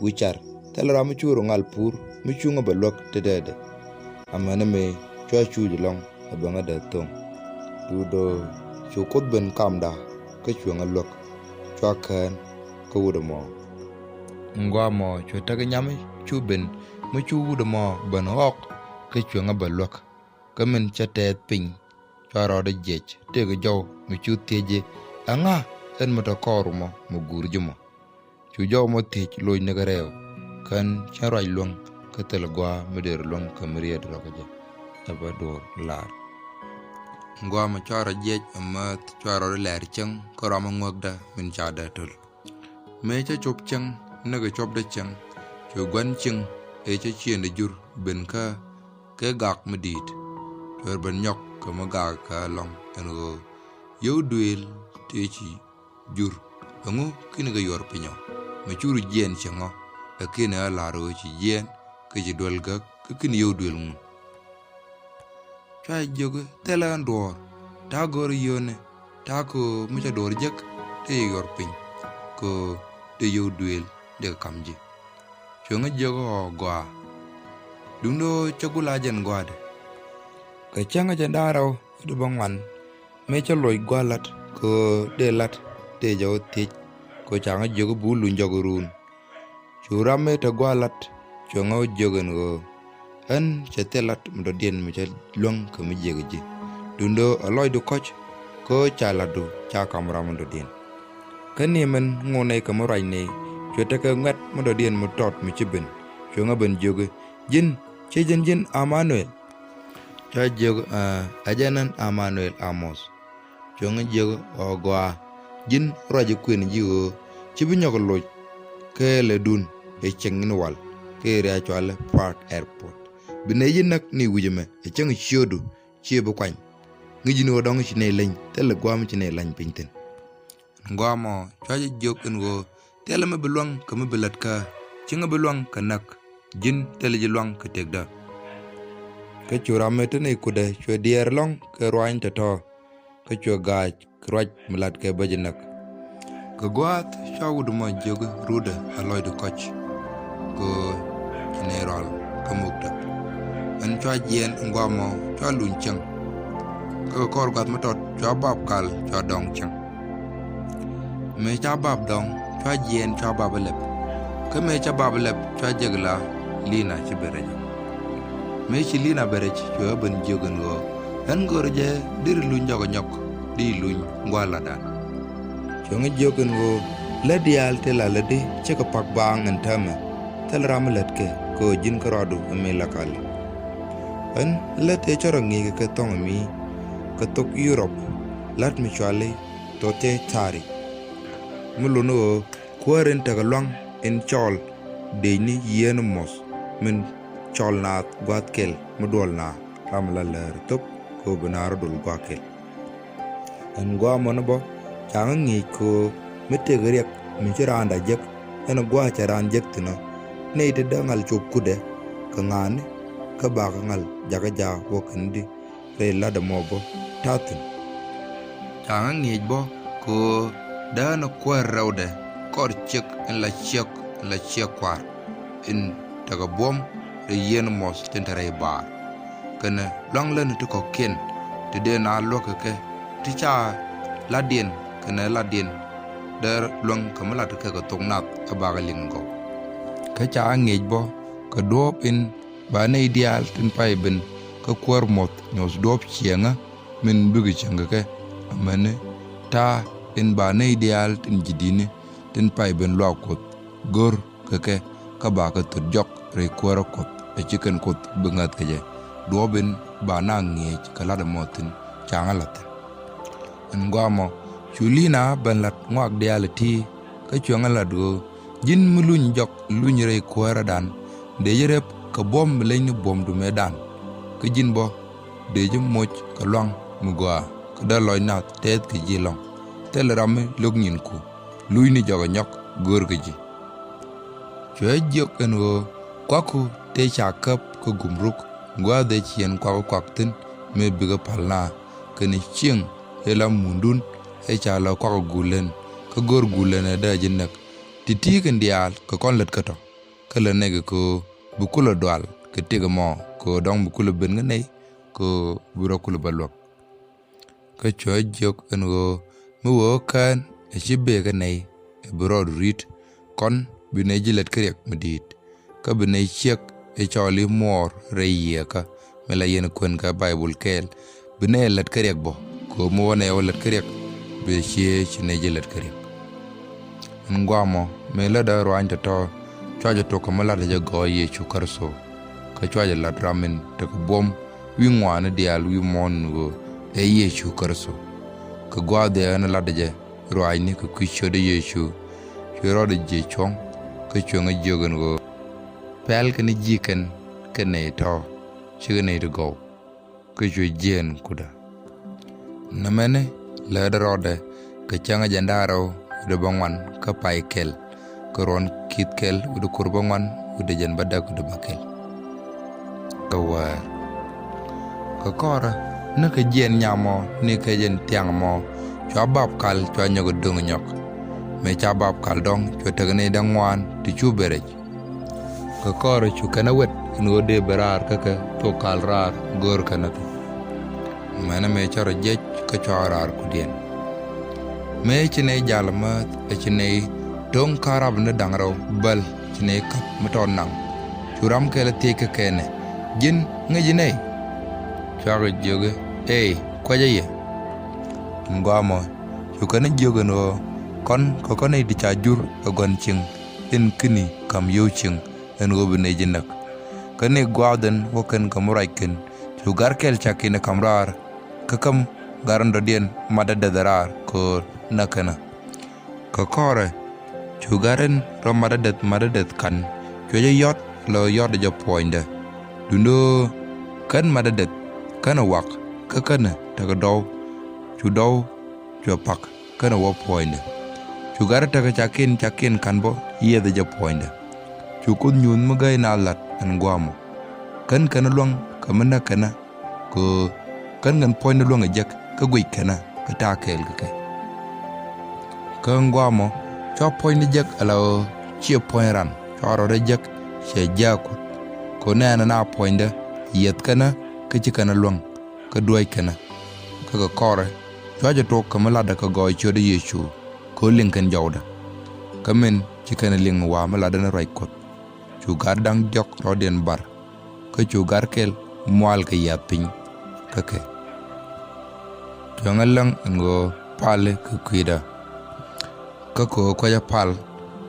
wi̱c car, thilɛ ram mi cu rɔ ŋal pur mi cuŋä bɛ luäk tetdɛ. Amäni mëë cua cuuc ɛlɔ̱ŋ ɛ bäŋädɛ tho̱ŋ. Duundɛ cu Kuoth ben kamda kä cuɛ ŋa luäk, cua kään kä wut ɛmɔ. Ɛn gua̱a̱th ɛmɔ cu tekɛ nyami cu ben mi cu wut ɛmɔ ben ɣɔk kä cuɛ ŋa bɛ luäk. Kä min cä tɛɛth piny, cua rɔɔdɛ jiɛc tëëkɛ jɔw mi cu thiec i̱, "Ɛŋa ɛn mi te kɔɔr mɔ mi guur ji̱ mɔ?" Cu jɔw mɔ thiec loc ni kɛ rɛɛw, kän cä ruac luäŋ kä thil gua̱a̱ mi dee rɔ luäŋ kä mi riet rɔ kä jɛ. Ɛ bä duɔ̱ɔ̱r laar. Gua̱a̱ mi cua rɔ jiɛc ɛ määth cua rɔ lɛɛr cäŋ kä ruamä ŋuäkdä min ca dee töl. Mëë cä cop cäŋ ni kɛ copdä cäŋ, cu gua̱n cieŋ ëë cä ciëŋdɛ jur ben kä kɛ gak mi di̱i̱t. Cuɛ ben nyɔk kɛ mi gak kä ɛlɔ̱ŋ ɛn ɣöö yio̱w duëël tëë ci jur, ɛŋu /keni kɛ yuɔr piny ɔ? Mi cur jiɛɛn cieŋ ɔ, ɛ /keni ɣä la̱r ɣöö ci jiɛɛn kä ci duel gäk, kä /keni yio̱w duëël ŋu? Cua jiök i̱, thilɛ ɣän duɔ̱ɔ̱r, ta̱a̱ go̱o̱r yio̱o̱ni, ta̱a̱ kɛ ɣöö mi cɛ duɔ̱ɔ̱r jek, dee yɛ yuɔr piny, kɛ ɣöö dee yio̱w duëël dee kɛ ka̱m ji̱. Cuɛ ŋä jiök i̱, ɣɔɔ gɔaa, duundɛ ɣöö cä gul a jɛn gɔaadɛ. Kɛ cäŋ a jɛn da̱ŋ rɛw wi̱cdɛ bäŋuan, mëë cä loc gua̱a̱th la̱t kɛ ɣöö dee la̱t, dee jɛ wä thiec, kɛ ɣöö ca ŋä jiök i̱, buk luny jɔk iruun. Cu ram mëë te gua̱a̱th la̱t cuɛ ŋä wä jiök ɛn ɣöö, ɣän cɛ thil la̱t mi dɔ̱diɛn mi cä luäŋ kɛ mi jiäk ji̱. Duundɛ ɣöö ɛ lɔcdu kɔ̱c, kɛ ɣöö ca la̱tdu ca ka̱m ram mi dɔ̱diɛn. Kä ni min ŋot nɛy kɛ mi ruac nɛy, cuɛ tekɛ ŋuɛ̈t mi dɔ̱diɛn mi tɔt mi ci ben, cuɛ ŋä ben jiök i̱, ji̱n, /ciɛ jɛn ji̱n Ɛmanuɛl? Cua jiök i̱, ɛ, ɛ jɛn ɣän Ɛmanuɛl Amoth. Cuɛ ŋä jiök i̱, ɣɔɔ gɔaa, ji̱n ruac i̱ kuën ji̱ ɣöö /ci bi nyɔk loc kɛɛlɛdun ɛ cieŋ in wal kɛ area cɔalɛ Park Airport. Bi nɛy ji̱ näk ni wi̱c ɛmɛ ɛ cäŋ ciötdu, /ciɛ bi kuany. Ŋi̱ci ni ɣöö dɔ̱ŋ ci nɛy leny, thilɛ gua̱a̱th mi ci nɛy leny piny thi̱n. Ɛn gɔaa mɔ, cua jɛ jiök ɛn ɣöö, thilɛ mi bi luäŋ kɛ mi bi lät kä, /ci ɣä bi luäŋ kɛ näk, ji̱n thilɛ ji̱ luäŋ kɛ tëkdä. Kä cu ram mëë te nɛy kutdɛ cuɛ diɛɛr ɛlɔ̱ŋ kɛ ruaany tɔ̱tɔ̱, kä cuɛ ga̱a̱c kɛ ruac mi la̱t kɛ bä ji̱ näk. Kɛ gua̱a̱th cua wut ɛmɔ jiök i̱, rutdɛ ɛ lɔcdu kɔ̱c, kɛ ɣöö ci nɛy rual kä muk tɛk. Ɛn cua jiɛɛn ɛn gɔaa mɔ cua luny cieŋ. Kä kɛ kɔr gua̱th mi tɔt cua bap kal cua dɔŋ cieŋ. Mëë ca bap dɔŋ, cua jiɛɛn cua bap ɛ lɛp. Kä mëë ca bap ɛ lɛp, cua jek la Lina ci ben rɛc. Mëë ci Lina ben rɛc, cuɛ ben jiök ɛn ɣöö, ɣän görä jɛ deri luny jɔk ɛ nyɔk, deri luny gua̱a̱th la̱tdan. Cuɛ ŋä jiök ɛn ɣöö, lät diaal tëë la lätdi /cɛ kɛ pak baaŋ ɛn täämɛ, thilɛ ram mi lätkɛ kɛ ɣöö ji̱n kärɔadu ɛ mi la kali. Ɣän lät tëë cä rɔ ŋi̱i̱c kɛ kɛ thɔŋ ɛ mi kɛ thok Yurop, lät mi cɔali Thothethari. Mi lot ni ɣöö kuäär in tekɛ lua̱ŋ in cɔɔl dëëcni yiëëni muɔ̱th min cɔl naath gua̱a̱th kɛl mi duɔl naath ram mi la läär thöp kɛ ɣöö bi naath rɔ dol gua̱a̱th kɛl. Ɛn gɔaa mɔ ni bä ca ŋä ŋi̱i̱c kɛ ɣöö mi tëëkɛ riɛk mi ci raanda jek, ɛn gua̱a̱th cɛ raan jek thi̱n ɔ, nɛy ti dee ŋal cop kutdɛ kɛ ŋa̱a̱ni, kä bakɛ ŋal jakä jaak wä kɛn di rɛy la̱tdɛ mɔ bä ta̱thi̱n. Ca ŋä ŋi̱eec bä kɛ ɣöö dee ni kuäär rɛwdɛ kɔr ciek in la ciek in la ciek kua̱r in tekɛ buɔ̱m rɛy yieen muɔ̱th tin te rɛy baar. Kɛnɛ lua̱ŋ lätni ti kɔ̱kiɛn ti dee na luäk kɛ kɛ ti ca la̱tdiɛn kɛnɛ la̱tdiɛn dee luäŋ kɛ mi la̱t kɛ kɛ thok nath ɛ bakɛ liŋ gɔw. Kä ca ŋi̱eec bä kɛ duɔ̱ɔ̱p in ba nɛy diaal tin pay ben kä kuäär muɔ̱th nyuɔ̱th duɔ̱ɔ̱p ciɛŋä min bikɛ cieŋ kɛ kɛ, amäni ta̱a̱ in ba nɛy diaal tin ji̱ di̱tni tin pay ben luaak Kuoth gör kɛ kɛ, kä bakɛ thöt jɔk rɛy kuäärä Kuɔth, a /ci kɛn Kuoth bi ŋäth kɛ jɛ. Duɔ̱ɔ̱p in ba na ŋi̱eec kɛ la̱t ɛmɔ thi̱n ca ŋä la̱t thi̱n. Ɛn gɔaa mɔ cu Lina ben la̱t ŋɔak diaal ɛ ti̱, kä cuɛ ŋä la̱t ɣöö, ji̱n mi luny jɔk luny rɛy kuäärädan, dëë ji̱ rep kɛ buɔ̱m mi leny ni buɔ̱mdu mëëdan. Kä ji̱n bä dëë ji̱ moc kɛ lua̱ŋ mi gɔaa, kä dee lɔc nath tɛth kɛ ji̱ ɛlɔ̱ŋ. Thilɛ ram mi lo̱k nyinku, lunyni jɔk ɛ nyɔk görkɛ ji̱. Cuɛ jiök ɛn ɣöö, kuakku tëë ca käp kä gumruk, gua̱a̱th ëë ci yɛn kuak kuak thi̱n mëë bikɛ pa̱l naath, kɛnɛ cieŋ ëë la mundun ëë ca la kuak gulän, kä gör gulän ɛ dee ji̱ näk. Ti̱ti̱ kɛn diaal kɛ kɔn lät kä tɔ, kä lät nɛy kɛ kɛ ɣöö bi kulɛ dual kɛ tëk ɛmɔ, kɛ ɣöö dɔ̱ŋ bi kulɛ ben kä nɛy, kɛ ɣöö bi rɔ kulɛ bä luäk. Kä cuɛ jiök ɛn ɣöö, mi wee ɣä kään ɛ /ci bëë kä nɛy, ɛ bi rɔɔdu ri̱t, kɔn bi nɛy ji̱ lät kä riɛk mi di̱i̱t. Kä bi nɛy ciek ëë cɔɔli muɔɔr rɛy yiëëkä, mi la yɛn kuɛn kä Bayböl kɛɛl, bi nɛy lät kä riɛk bä, kɛ ɣöö mi wä nɛy wä lät kä riɛk, bi ciee ci nɛy ji̱ lät kä riɛk. Ɛn gɔaa mɔ mëë lätdä ruaany tɔ̱tɔ̱, cua jɛ tok kɛ mi la̱tdä jɛ gɔɔy Yecu Kritho. Kä cua jɛ la̱t ram in tekɛ buɔ̱m wi̱i̱ ŋɔaani diaal wi̱i̱ muɔ̱ɔ̱n ɛn ɣöö ɛ Yecu Kritho. Kɛ gua̱a̱th ëë ɣän la̱tdä jɛ ruaacni kɛ kui̱ ciötdä Yecu, cuɛ rɔɔdɛ jiɛc cuɔ̱ŋ, kä cuɛ ŋä jiök ɛn ɣöö, pɛl kɛn ji̱ kɛn kɛ nɛy tɔ̱, /cikɛ nɛy ti gɔw. Kä cuɛ jiɛɛn kutdä. Nɛmɛni lätdä rɔɔdɛ kɛ cäŋ a jɛn da̱ŋ rɛw wi̱cdɛ bäŋuan kä pay kɛl, kɛ ruɔ̱n ki̱th kɛl wi̱cdɛ ko̱r bäŋuan wi̱cdɛ jɛn bädäk wi̱cdɛ bäkɛl. Kɛ wäär. Kɛ kɔrɛ, ni kɛ jiɛn nyam mɔ ni kɛ jɛn thiaŋ mɔ, cua bap kal cua nyɔk do̱ŋ nyɔk. Mëë ca bap kal dɔŋ, cua tekɛ nɛy da̱ŋ ŋuan ti cu ben rɛc. Kɛ kɔrɛ cu kɛn ɛ wet ɛn ɣöö dee ben raar kä kɛ thok kal raar go̱o̱r kɛn ɛ thi̱n. Mɛnɛ mëë cä rɔ jiɛc kä cua raar kudiɛn. Mëë ci nɛy jal määth ɛ ci nɛy to̱ŋ karap ni da̱ŋ rɛw bäl ci nɛy käp mi tɔt naŋ. Cu ram kɛl thiec kä kɛn ɛ, ji̱n ŋäci nɛy? Cuakɛ jiök i̱, ee, kuecä yɛ. Ɛn gɔaa mɔ, cu kɛn ɛ jiök ɛn ɣöö kɔn kɛ kɔn nɛy ti ca jur ɛ gɔn cieŋ in kini ka̱m yio̱w cieŋ ɛn ɣöö bi nɛy ji̱ näk. Kä ni gua̱a̱th ɛn wä kɛn kɛ mi ruac kɛn, cu gar kɛl cakiɛn ɛ ka̱m raar, kä käm gar in dɔ̱diɛn mat dädäth raar kɛ ɣöö näk kɛn ɛ. Kɛ kɔrɛ, cu gar in rɔ mat dädäth mat dädäth kan, cuɛ jɛ yɔt lɛ ɣöö yɔt jɛ puɔ̱nydɛ. Duundɛ ɣöö kän mat dädäth, kän ɛ wak, kä kän ɛ tekɛ dɔw, cu dɔw cuɛ pak, kän ɛ wä puɔ̱nydɛ. Cu gar tekɛ cakiɛn cakiɛn kan bä yiɛth jɛ puɔ̱nydɛ. Cu Kuoth nyuuth mi gäi naath la̱t ɛn gua̱a̱mɔ. Kän kɛn luäŋ kɛ mi näk kɛn ɛ, kɛ ɣöö kän kɛn puɔ̱nydɛ luäŋ ɛ jek kä guic kɛn ɛ kɛ ta̱a̱ kɛɛl kɛ kɛ. Kä ɛn gua̱a̱mɔ, cua puɔ̱nydɛ jek ala ɣöö ciɛ puɔ̱ny ran, cua rɔɔdɛ jek ciɛ jiääk Kuɔth. Kɛ ɣöö nɛɛnɛ na puɔ̱nydɛ yiɛth kɛn ɛ kä ci kɛn ɛ luäŋ kä duäc kɛn ɛ. Kä kɛ kɔrɛ, cua jɛ tuɔk kɛ mi latdɛ kɛ gɔɔy ciötdä Yecu, kɛ ɣöö liŋ kɛn jɔwdɛ. Kä min ci kɛn ɛ liŋ mi wa̱a̱ mi latdɛ ni ruac Kuɔth. Cu gar da̱ŋ diɔ̱k rɔ̱diɛn bar, kä cu gar kɛl mual kɛ yiath piny kä kɛ. Cuɛ ŋä läŋ ɛn ɣöö pali kɛ kui̱dä. Kä kɛ ɣöö kuecä pal,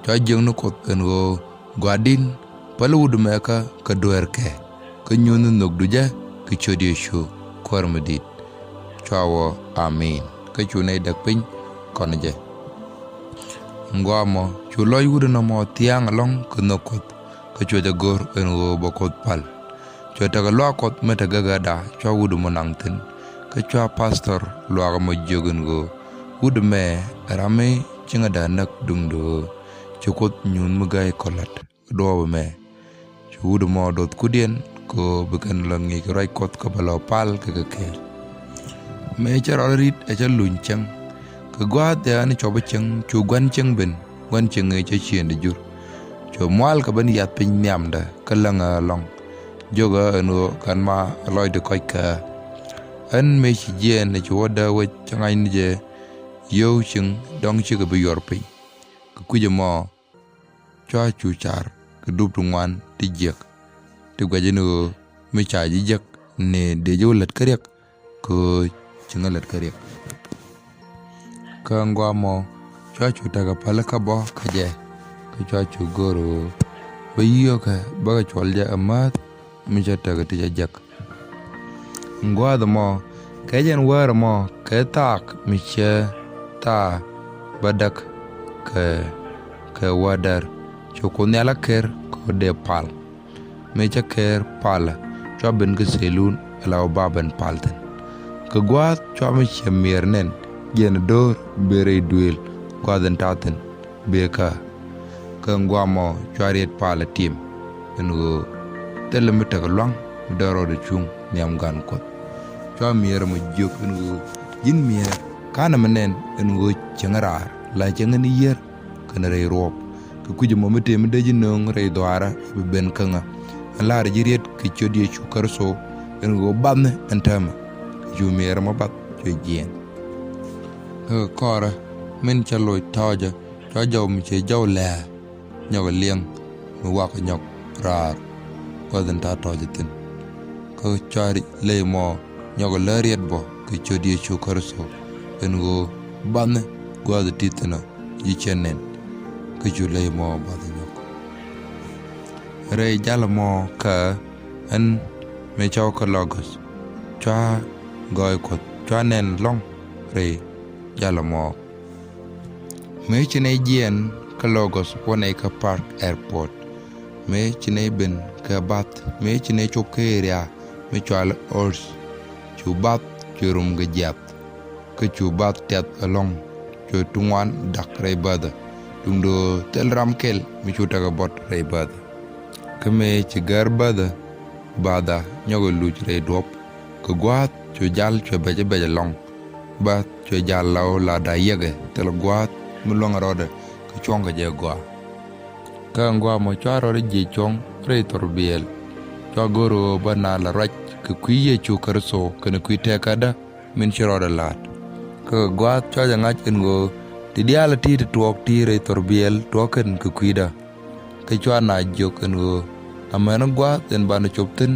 cua jiäkni Kuoth ɛn ɣöö gua̱di̱n päl wut ɛmɛ kä kɛ dueerkɛ, kä nyuuthni nhökdu jɛ kɛ ciöt Yecu Kuäär mi di̱i̱t. Cua wä, amin. Kä cu nɛy däk piny kɔn jɛ. Ɛn gua̱a̱mɔ, cu lɔc wut ɛnɔmɔ thia̱a̱ŋ ɛlɔ̱ŋ kɛ nhök Kuɔth, kä cuɛ jɛ go̱r ɛn ɣöö bɛ Kuoth pal. Cuɛ tekɛ luaak Kuɔth mi te gägäda cua wut ɛmɔ naŋ thi̱n. Kä cua pastor luaak ɛmɔ jiök ɛn ɣöö wut ɛmɛ ɛ ram mi ci ŋäda näk duundɛ ɣöö ci Kuoth nyuuth mi gäi kɔ la̱t kɛ duɔɔp ɛmɛ. Cu wut ɛmɔ doth kudiɛn kɛ ɣöö bi kɛn lɔ ŋi̱i̱c kɛ ruac Kuɔth kä bɛ lɔ pal kɛ kɛ kɛɛl. Mëë cä rɔɔdɛ ri̱t ɛ cä luny cäŋ. Kɛ gua̱a̱th ɛ ɣän cuɔpä cäŋ cu gua̱n cäŋ ben, gua̱n cäŋ ëë cä ciëëndɛ jur. Cu mual kɛ ben yiath piny nhiamdä kä läŋä ɛlɔ̱ŋ. Jiökä ɛn ɣöö gat ma ɛ lɔcdɛ kɔc kä ɣä. Ɣän mëë ci jiɛɛn ɛ ci wädä wec cä ŋa̱cni jɛ yio̱w cieŋ dɔ̱ŋ cikɛ bi yuɔr piny. Kɛ kui̱c ɛmɔ cua cu car kɛ dup ti ŋuan ti jiäk. Ti guɛcä ni ɣöö mi ca ji̱ jiäk ni dee ji̱ wä lät kä riäk kɛ ɣöö ci ŋä lät kä riäk. Kä ɛn gua̱a̱mɔ cua cu tekɛ pälikä bä kä jɛ, kä cua cu go̱r ɣöö bä yiökɛ bäkɛ cuɔl jɛ ɛ määth mi cä tekɛ ti cä jiäk. Ɛn gua̱a̱th ɛmɔ, kɛ jɛn wäär ɛmɔ, kɛ thaak mi cɛ thaak bädäk kɛ, kɛ wädär, cu Kuoth Nhial ɛ ker kɛ ɣöö dee pal. Mëë cä ker palä, cua ben kä thelun ala ɣöö ba ben pal thi̱n. Kɛ gua̱a̱th cua mi cɛ mi̱eer nɛn, jɛn ɛ do̱r ben rɛy duëël gua̱a̱th in ta̱a̱ thi̱n. Bëë kä. Kä ɛn gua̱a̱mɔ cua riet palä tim ɛn ɣöö thilɛ mi tekɛ lua̱ŋ mi dee rɔɔdɛ cuŋ nhiam gan Kuɔth. Cua mi̱eer ɛmɔ jiök ɛn ɣöö ji̱n mi̱eer ka̱n ɛmɛ nɛn ɛn ɣöö cieŋ raar la cieŋ ɛn yiër kɛnɛ rɛy ruɔ̱ɔ̱p. Kɛ kui̱c ɛmɔ mi tëë mi dee ji̱ nööŋ rɛy dhɔaarä bi ben kä ŋä. Ɛn la̱rä ji̱ riet kɛ ciöt Yecu Kritho ɛn ɣöö bathni ɛn täämɛ. Kɛ cu mi̱eer ɛmɔ bath cuɛ jiɛɛn. Kä kɛ kɔrä min cä loc tɔ̱ɔ̱cä cua jɔw mi cɛ jɔw lɛ̱̈ɛ̱̈ nyɔkɛ liɛŋ mi wakɛ nyɔk raar gua̱th in ta̱a̱ tɔ̱ɔ̱cä thi̱n. Kä cua ley mɔ nyɔkɛ lär riɛt bɔ kɛ ciöt Yecu Kritho ɛn ɣöö bathni gua̱th ti thi̱n ɔ ji̱ cɛ nɛn. Kä cu ley mɔ bath nyɔk rɛy jalä mɔ kä ɛn mëë cɔw kä Logos cua gɔɔy Kuɔth cua nɛn lɔ̱ŋ rɛy jalä mɔ. Mëë ci nɛy jiɛɛn kä Logos wä nɛy kä Park Airport. Mëë ci nɛy ben kɛ bath, mëë ci nɛy cop kä area mi cɔal Old St. Cu bath cu rom kɛ jiath. Kä cu bath tiath ɛlɔ̱ŋ cu ti ŋuan dak rɛy bäthä. Duundɛ ɣöö thil ram kɛl mi cu tekɛ bɔt rɛy bäthä. Kä mëë ci gär bäthä, bathä nyɔkɛ luc rɛy duɔ̱p. Kɛ gua̱a̱th cuɛ jal cuɛ bɛc bɛc ɛlɔ̱ŋ. Bath cuɛ jal la ɣöö la da̱a̱ yiɛkɛ thilɛ gua̱a̱th mi luäŋ rɔɔdɛ kɛ cuɔ̱ŋ kɛ jɛ gɔaa. Kä ɛn gua̱a̱th mɔ cua rɔɔdɛ jiɛc cuɔ̱ŋ rɛy thurbiɛl. Cua go̱r ɣöö bä naath la ruac kɛ kui̱ Yecu Kritho kɛnɛ kui̱ tɛkädä min ci rɔɔdɛ la̱t. Kä kɛ gua̱a̱th cua jɛ ŋa̱c ɛn ɣöö ti diaal ti ti tuɔɔk ti rɛy thurbiɛl tuɔɔk kɛn kɛ kui̱dä. Kä cua naath jiök ɛn ɣöö amäni gua̱a̱th in banɛ cop thi̱n,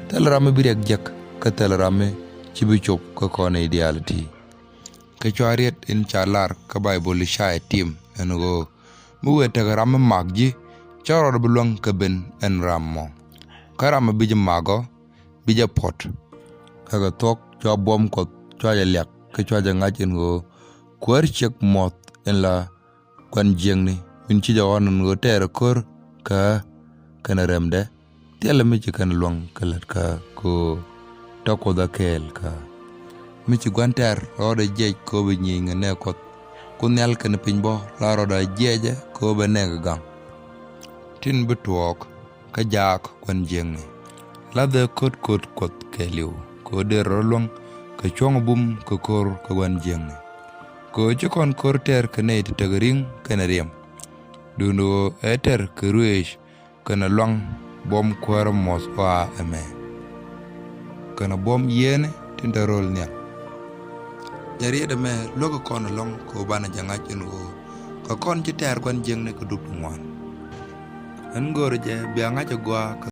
thilɛ ram mi bi riɛk jek, kä thilɛ ram mi ci bi cop kä kɔn i̱ diaal ti. Kä cua riet in ca lar kä Baibol i̱ ca ɛ tim ɛn ɣöö mi wëë tekɛ ram mi mak ji̱, cä rɔɔdɛ bi luäŋ kä ben ɛn ram mɔ. Kä ram mi bi ji̱ mak ɔ, bi jɛ puɔ̱t. Kä kɛ thuɔ̱k cua buɔ̱m Kuɔth cua jɛ liak kä cua jɛ ŋa̱c ɛn ɣöö kuäär ciek muɔ̱th in la gua̱n jiäkni min ci jɛ ɣɔ̱n ɛn ɣöö tɛɛrɛ ko̱r kä kɛnɛ rɛmdɛ. Thilɛ mi ci kɛn luäŋ kɛ lät kä kɛ ɣöö tɔ̱ Kuoth a kɛɛl kä mi ci gua̱n tɛr rɔɔdɛ jiɛc kɛ ɣöö bɛ nyieny kɛ nɛɛ Kuɔth. Kuoth Nhial kɛnɛ piny bä la rɔɔdɛ jiɛcɛ kɛ ɣöö bɛ nɛɛkɛ gaŋ. Tin bi tuɔɔk kä jaak gua̱n jiäkni. Lathɛ ko̱t ko̱t Kuɔth kɛɛliw kɛ ɣöö dee rɔɔdɛ luäŋ kɛ cuɔ̱ŋ bum kɛ ko̱r kɛ gua̱n jiäkni. Kɛ ɣöö ci kɔn ko̱r tɛr kɛ nɛy ti tekɛ ri̱ŋ kɛnɛ riɛm. Duundɛ ɣöö ɛ tɛr kɛ ruëëc kɛnɛ luaŋ buɔ̱m kuäärä muɔ̱th ɣɔaa ɛmɛ. Kɛnɛ buɔ̱m yiëëni tin te ro̱l nhial. Jɛ riet ɛmɛ luäk kɛ kɔn ɛlɔ̱ŋ kɛ ɣöö banɛ jɛ ŋa̱c ɛn ɣöö kɛ kɔn ci tɛ̈r gua̱n jiäkni kɛ dup ti ŋuan. Ɛn göörä jɛ bia ŋa̱c ɛ gɔaa kɛ